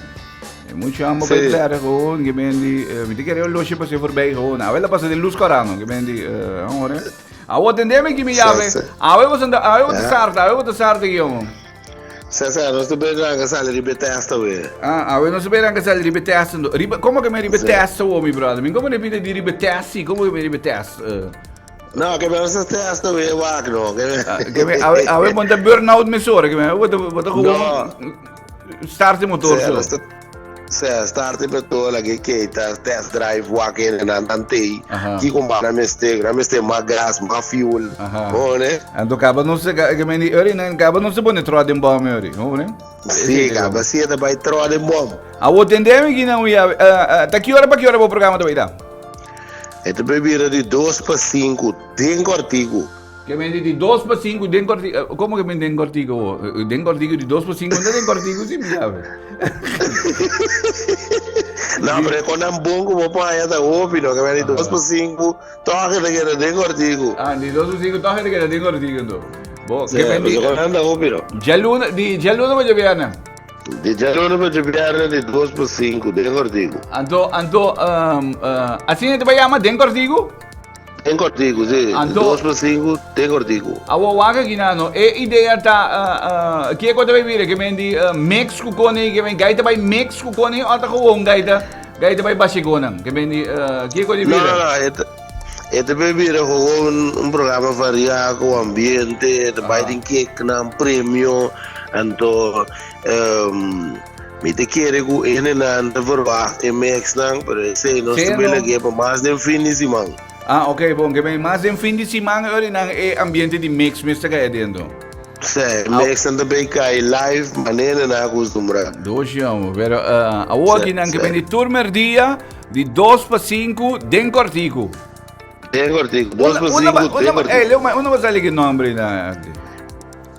S4: mucho amo bij perde gewoon ke mendi uh, mi te kere un losje pase voorbij gewoon awela pasa de luz corano ke mendi uh, hoor Awo tende mi ki mi yabe. Awe bo santa, awe bo ta sarta, awe bo ta sarta ki jongen.
S5: Cesar, nos ta bera ranka sali riba e testa we.
S4: Ah, awe nos ta bera ranka sali riba e testa. Riba, como que me riba testa wo mi brother? Mi como repite di riba testa, si, como que me riba testa? Uh.
S5: No, que me nos testa we wak no.
S4: Que me awe awe monta burnout me sore, que me bota bota gewoon start de motor so.
S5: Sea, start e petrol aki keita, test drive wak e nan nan tei. Kiko ba nan mester? Nan mester mas gas, mas fuel. Hoor ne?
S4: Anto kaba no se ke men di ori nan kaba no se pone troa den bom ori. Hoor ne?
S5: Si, kaba si e ta bai troa den bom.
S4: Awo tende mi ki nan ya. Ta ki ora pa ki ora bo programa ta bai ta?
S5: E ta bai bira di 2 pa 5 den kortiku.
S4: Ke men di di 2 pa 5 den kortiku. Komo ke men den kortiku wo? Den kortiku di 2 pa 5 no den kortiku si mi sabe.
S5: No, pero e konan bon ku bo paña ta hopi no. Ke men di 2 pa 5 tòg e ta keda den kortiku.
S4: Ah, di 2 pa 5 tòg e ta keda den kortiku anto.
S5: Bo, ke men di. Konan ta hopi no.
S4: Djaluna, di djaluna pa djabièrnè.
S5: Di djaluna pa djabièrnè di 2 pa 5 den kortiku.
S4: Anto, anto, asina e ta bai yama den kortiku?
S5: Den kortiku, si.
S4: Anto,
S5: 2 pa 5, den kortiku.
S4: Awo wak aki na no. E idea ta uh, uh, kieko ta bai bira ke men di uh, mix ku kone ke men gaita bai mix ku kone o ta gewoon gaita gaita bai bashigonan ke men di uh, kieko di
S5: No,
S4: bira.
S5: no, no. E ta, e ta bai bira gewoon un programa variá ku ambiente, ta bai den keknan, premio, anto um, mi ta kere ku hendenan ta verwacht e mixnan, pero esei nos
S4: Sí,
S5: ta bai
S4: no.
S5: lag'é pa mas den fin di siman.
S4: Ah, ok, bon, ke men mas den fin di siman ori nan e ambiente di mix mester kai adentro.
S5: Sí, mix nan ta bay kai live manera nan acostumbra.
S4: Dos amo, pero uh, awor
S5: Sí,
S4: aki nan ke
S5: sí.
S4: men di tur merdia di 2 pa 5 den kortiku.
S5: Den kortiku, 2 pa
S4: Una,
S5: 5 den
S4: una,
S5: kortiku.
S4: eh, Leo, ma una va sali ke nombre na.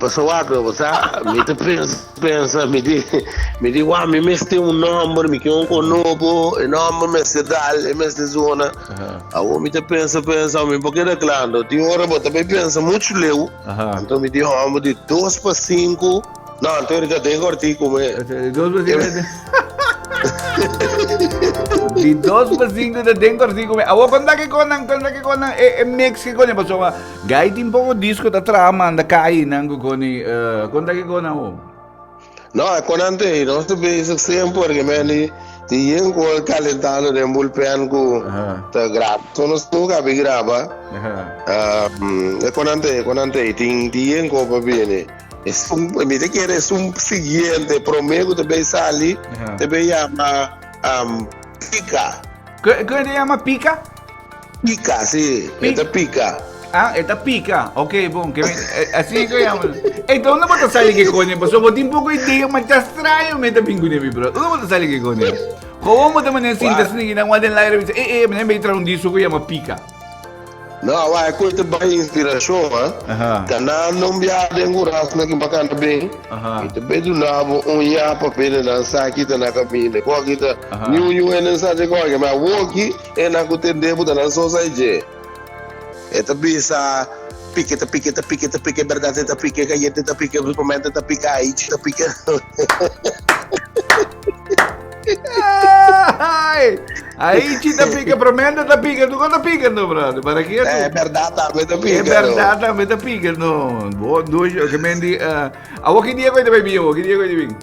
S5: Paso wak bo sa, mi ta pensa, pensa, mi di, mi di wak, mi mester un nomber, mi ke un konobo, e nomber mester dal, e mester zona. Awor mi ta pensa, pensa, mi por keda kla, anto tin ora bo ta bay pensa muchu leu, anto mi di homber di 2 pa 5, no, anto ora ta den kortiku me.
S4: 2 pa 5. Di 2 pa 5 ta den kortiku me. Awor konta ke konan, konta ke konan, e, e mix ke konan, pasobra Gai tin poco disco ta traha manda kai nan cu coni uh, con ta ki con awo?
S5: No, e con ante nos ta bezig semper que men di Tin gol calentando den bullpen cu ta graba. So nos nunca abi graba. E conante, conante, tin tin copa bini. Es un, mi te quiere es un siguiente, prome cu te bay sali, te bay llama Pica.
S4: ¿Qué te llama Pica?
S5: Pica, sí. Esta pica.
S4: Ah, esta pica. Ok, bon. Que me, así que llama. Ey, ¿dónde bota sali que coño? Pues somos un poco idea, mas está extraño me está pingüine, mi bro. ¿Dónde bota sali que coño? ¿Cómo te manejas sin te sin que en el aire? Me voy a traer un disco que llama Pica.
S5: No, vai, curte bem inspiração, hein? Canando um viado em Guras na Kimbacana bem. E te bedo nabo um yapa pene na saki ta na cabine. Ko aqui ta nyu nyu en sa de ko mas woki e na ku tende buta na so sai je. Eta bisa pique ta pique ta pique ta pique verdade ta pique caliente ta pique promete ta pique aí ta pique.
S4: Ai, aí te ta pica, promete ta pica, tu ta pica no, brother. Para que
S5: É verdade, também ta pica.
S4: É verdade, também ta pica, no. Boa noite, que mendi, a que dia coisa vai vir, que dia coisa vir.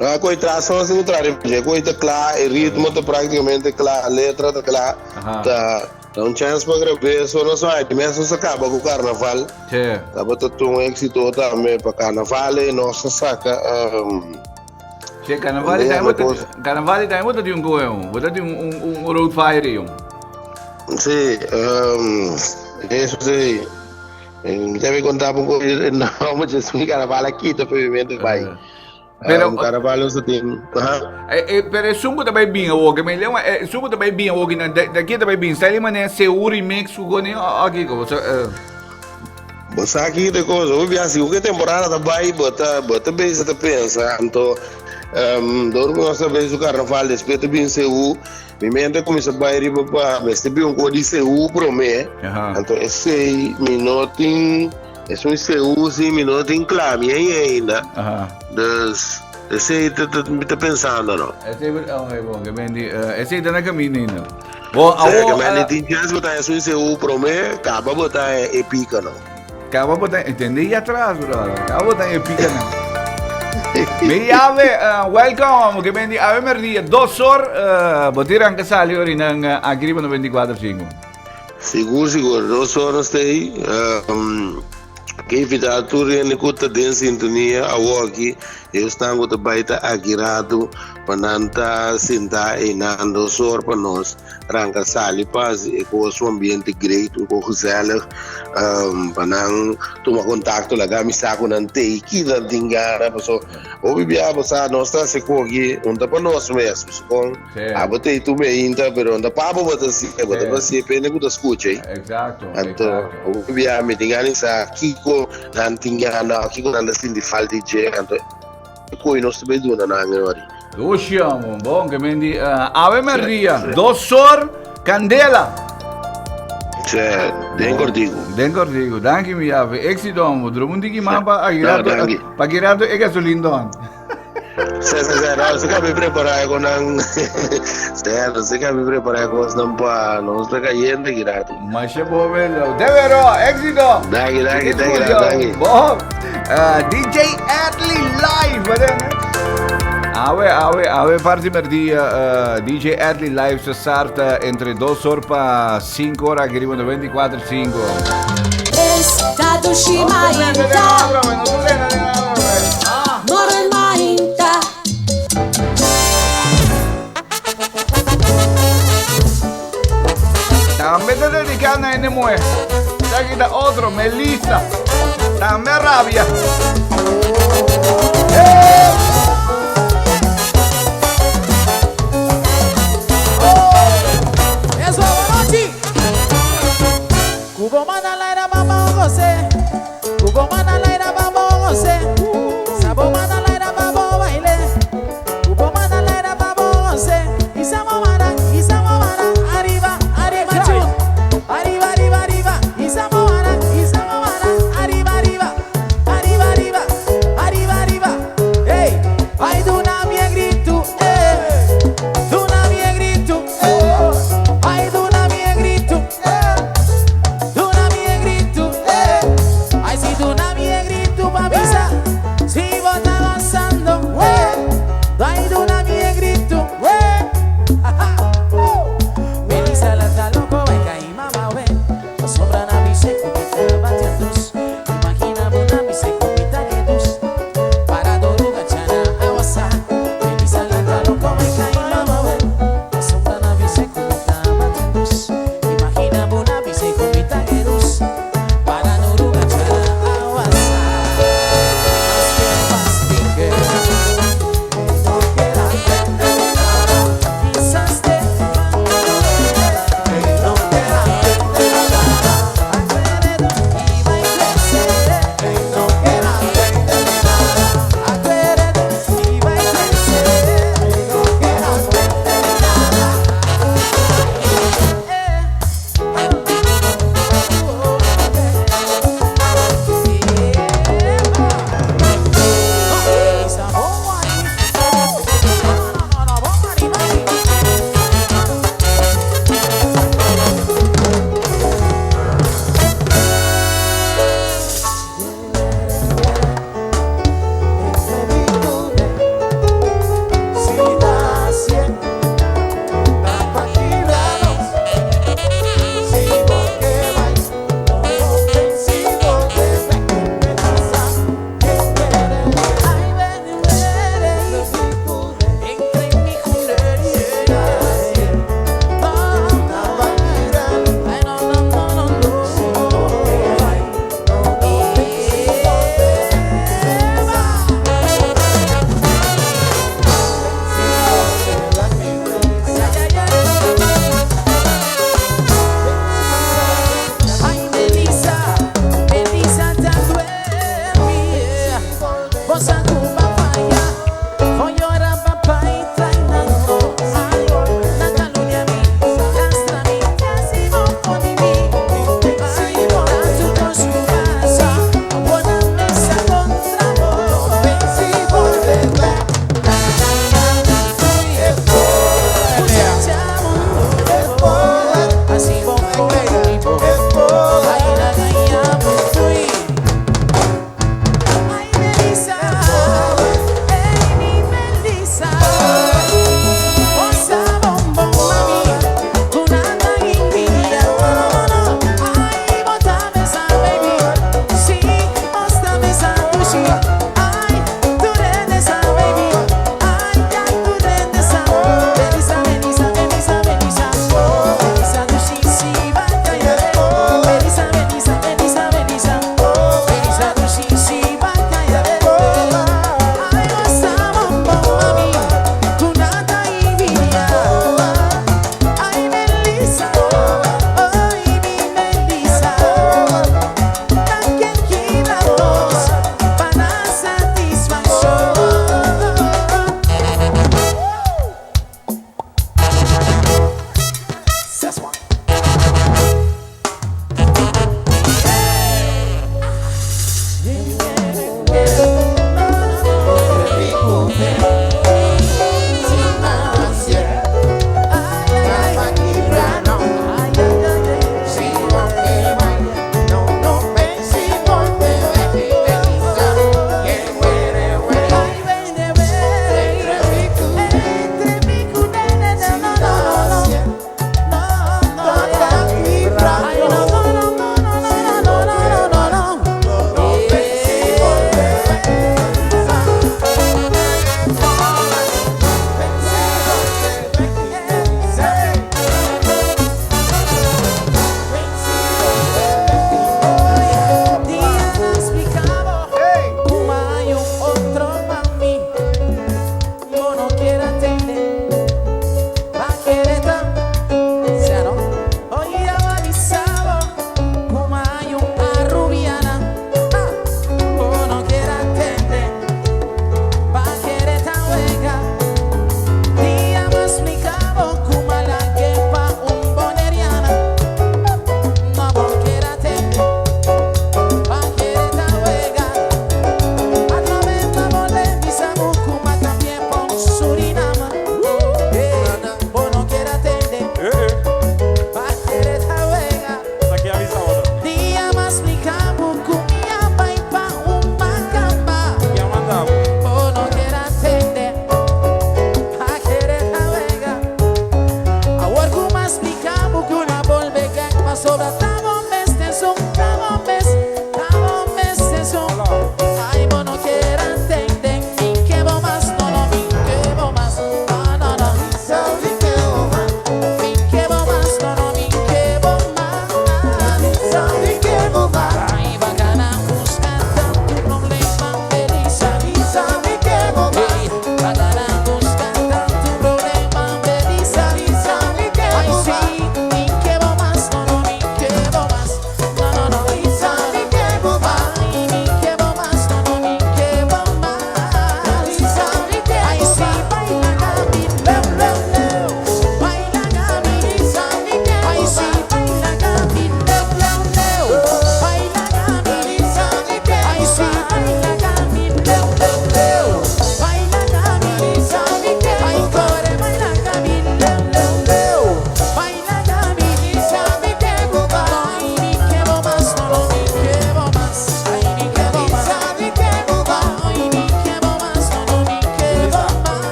S5: Ah, coi traço assim no traje, coi tá claro, o ritmo tá praticamente claro, a letra tá clara. Tá tá um chance para gravar, só não sai, mesmo se acaba com o carnaval.
S4: Sim.
S5: Tá botando um êxito também para carnaval e nossa saca.
S4: Che, carnaval também, carnaval também bota de um goel, bota de um road fire um.
S5: Sí, eso sí. Ya me contaba un poco, no, mucho es un carnaval aquí, te obviamente vai.
S4: Pero
S5: um carnaval você tem.
S4: Pero é sungo também bem, o que me lembra, é sungo também bem, o que daqui também bem, sai mané se remix o gone aqui como você.
S5: Você aqui de coisa, eu vi assim, o que temporada tá vai, bota, bota bem você pensa, então, door nós vez o carnaval, depois bem se o, mi mente começa a vai riba pa, mas tem um código CU pro me, então esse mi não tem, esse um CU sim, mi não tem clame ainda. Dus, esse aí tá pensando, não?
S4: Esse aí, oh, bom, que bem, esse aí tá na caminho ainda. Bom,
S5: a que bem, tem chance botar esse um CU pro me, acaba botar e pica, não?
S4: Acaba botar, entendi atrás, brother. Acaba botar e pica, não. Mi ave, welcome, que bem, ave merdia, 2 horas, botiran que sali ori ng Agriba 94.5.
S5: Sigur, sigur, 2 horas tem, que evitar tudo em que den sintonia a aqui, eu estou com baita aquirado, pananta sentar e nando sor para nós, ranca sali paz e com o ambiente great, um pouco gezellig, panang toma contato lá, me saco nan te que da dingara, pessoal, o bibia, você nós está se cogi, um tá para nós mesmo, com a botei tu me inta, pero anda papo bota se, bota você pena que tu escute,
S4: Exato.
S5: Então, o bibia me dingani sa kiko nan tingana, kiko nan da sindi falti je, então coi nós também dona na angori.
S4: Usciamo, bom, che mendi Ave Maria, Dossor Candela.
S5: Cioè, den cordigo.
S4: Den cordigo, danke mi ave. Éxito, amo. Dromundi ki mapa agirato, pagirato e gasolindon.
S5: Sì, sì, sì, no, se capi preparare con un... Sì, non si capi preparare con un po', non sta cayendo girato.
S4: Ma c'è bello. De vero, éxito.
S5: Dai, dai, dai, dai.
S4: Boh. DJ Adley live, va Ave, ave, ave, parti per di DJ Adley live se sarta entre 2 horas pa 5 horas, che arrivano 24:05.
S17: Estado Shimainta. Mormainta.
S4: También te dedican a N.M.E. Aquí está otro, Melissa. También rabia.
S19: Cubo mana laira vamos goce, cubo mana laira vamos goce, sabo mana laira vamos baile, cubo mana laira vamos goce, y samo mana, arriba, arriba, chu, arriba, arriba, arriba, y samo mana, arriba, arriba, arriba, arriba,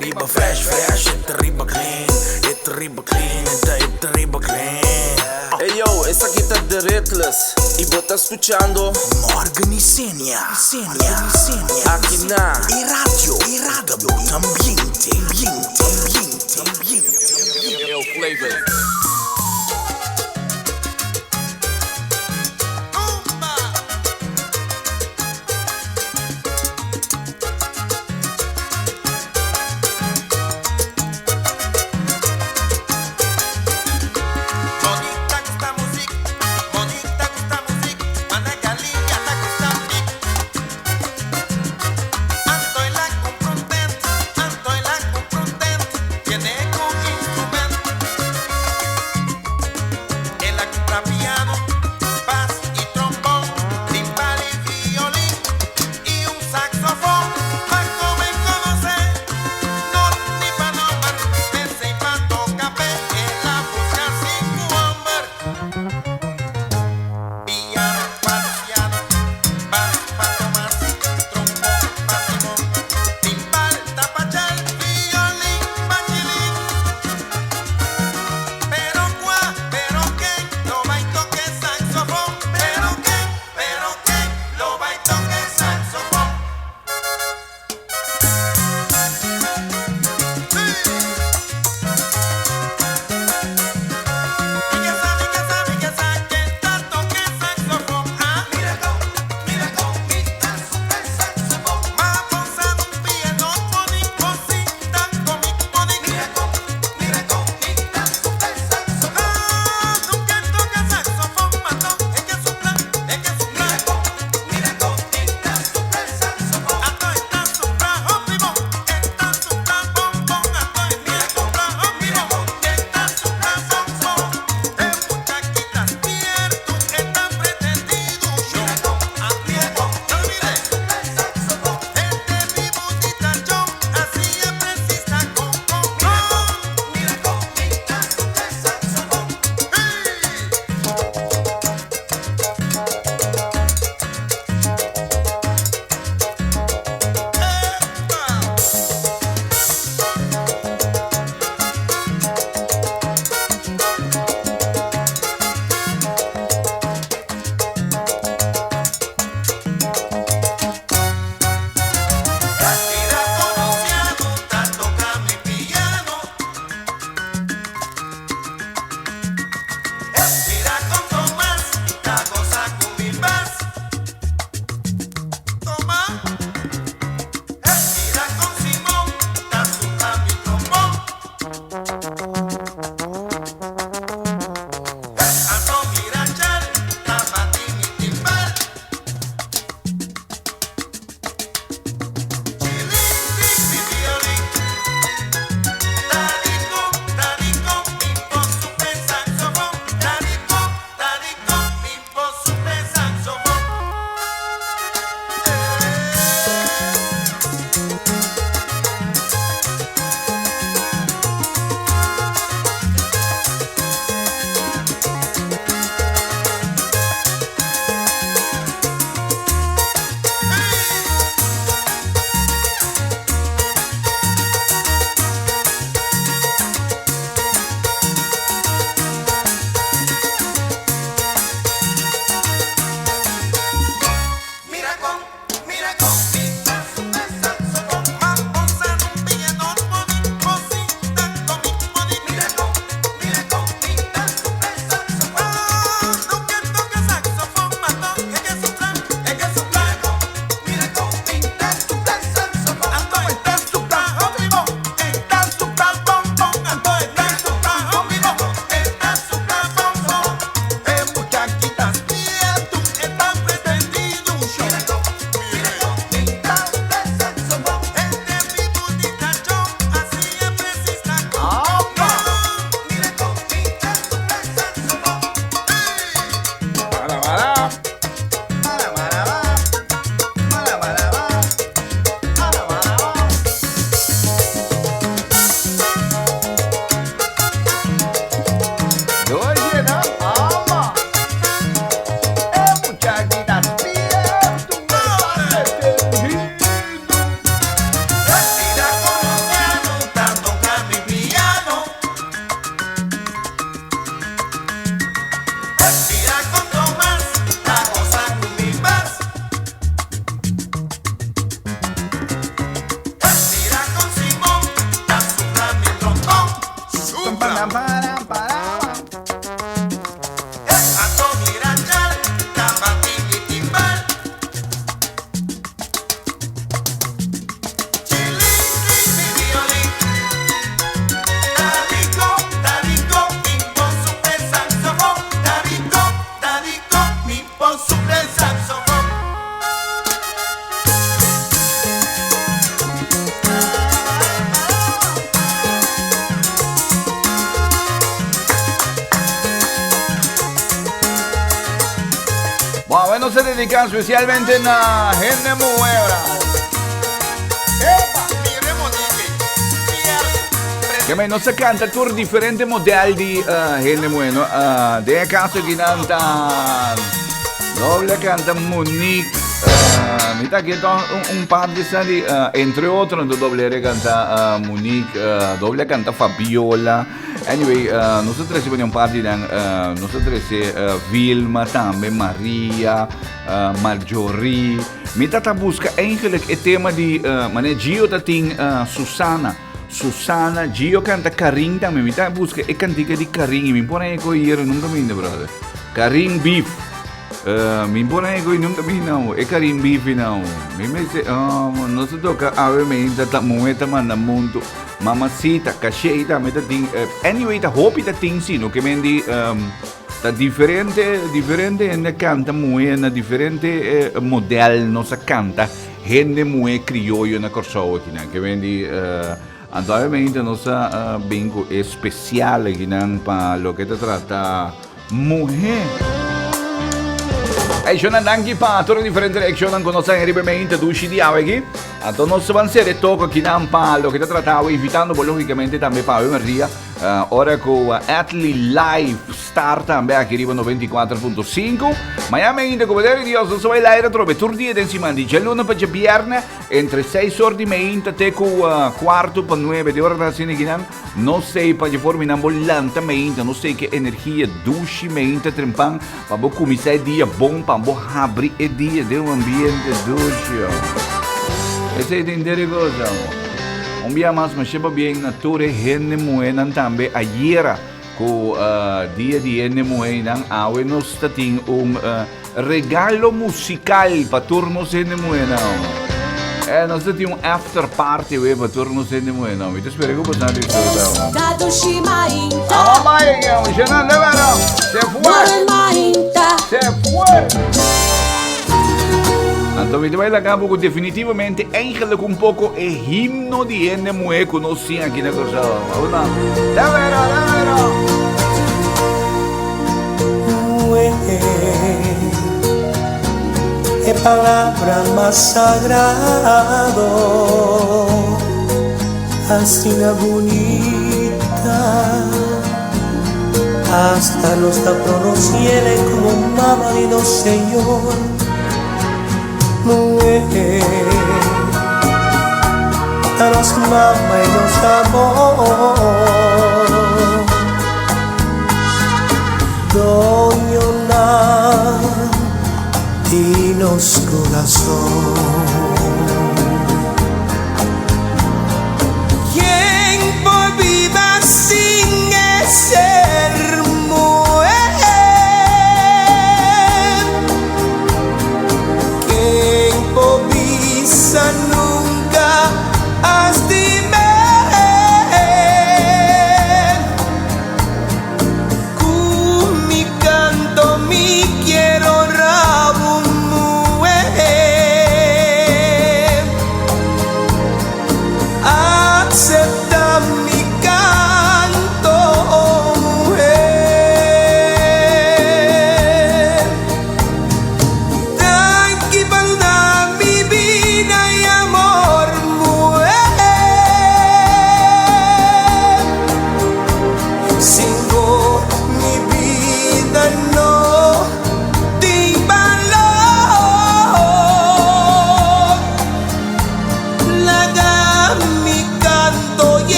S2: riba fresh, fresh, e ta riba clean, e ta riba clean, e ta, e ta riba clean.
S18: Hey yo, esaki ta The Ritless y bo ta scuchando
S2: Morgan y Senia, Senia, Senia.
S18: Aki na
S2: E radio, e radio, ambiente, ambiente, ambiente, ambiente.
S18: Yo, Flavor.
S1: Monita gusta muziek, Monita gusta muziek, Managalia ta gusta muziek. Antoila compra un tent, Antoila compra un tent, tiene con instrument.
S4: nos a dedica especialmente na hende muhe ora. Keme nos a canta tur diferente model di hende muhe no. Den e caso aki nan ta doble canta Monique. Mi ta aki toch un par di sa di entre otro no doble re canta Monique, doble canta Fabiola. Anyway, nos a trece un par di nan, nos a trece Vilma tambe, Maria, Marjorie. Mi tata busca eigenlijk e tema di, mane Gio ta tin Susana. Susana, Gio canta Karin tambe. Mi ta busca e cantica di Karin y mi pone eko hier nunca minda, brother. Karin Beef. Mi pone eko y nunca minda, e Karin Beef now. Mi me dice, oh, no se toca ave me ta mujer ta manda mundo. Mamacita, caché tambe ta tin. Anyway, ta hopi ta tin si, no ke men di ta diferente, diferente hende canta muhe na diferente model nos a canta hende muhe crioyo na Kòrsou akinan. Ke men di anto obviamente nos a bin ku e special akinan pa loke ta trata muhe. Ey shownan danki pa tur e diferente reaccionnan ku nos a heri bemente dushi di awe aki. Anto nos ban sere toko akinan pa loke ta trata awe invitando bo logicamente tambe pa awe merdia ora ku Atly Live start tambe aki riba 94.5. Mañana mainta ku poder di Dios nos ta bai laira atrobe tur dia den siman di djaluna pa djabierne entre 6 or di mainta te ku cuarto pa nuebe di ora ta asina akinan. No sei pa dje forma nan bo lanta meinta, no sei ke energia dushi meinta trempan pa bo kuminsá e dia bon, pa bo habri e dia den un ambiente dushi. Esei ta henter e kos, amo. Un bia mas masha pabien na tur e hende muhénan tambe ayera ku dia di hende muhénan awe nos ta tin un Regalo musical pa tur nos hende muhenan. Eh, nos ta tin un after party we pa tur nos hende muhenan. Mi ta spera ku boso a disfruta. Vamos mai, Shananda, bueno. Se fue. Se fue. Anto mi ta bai laga bo ku definitivamente eigenlijk un poko e himno di hende muhe ku nos tin aki na Kòrsou. Vamos na. Davero, davero.
S13: E palabra mas sagrado Asina bunita Hasta nos ta pronunciele como mama di nos Señor Muhe Ta nos mama y nos amor Doñonan di nos corazón.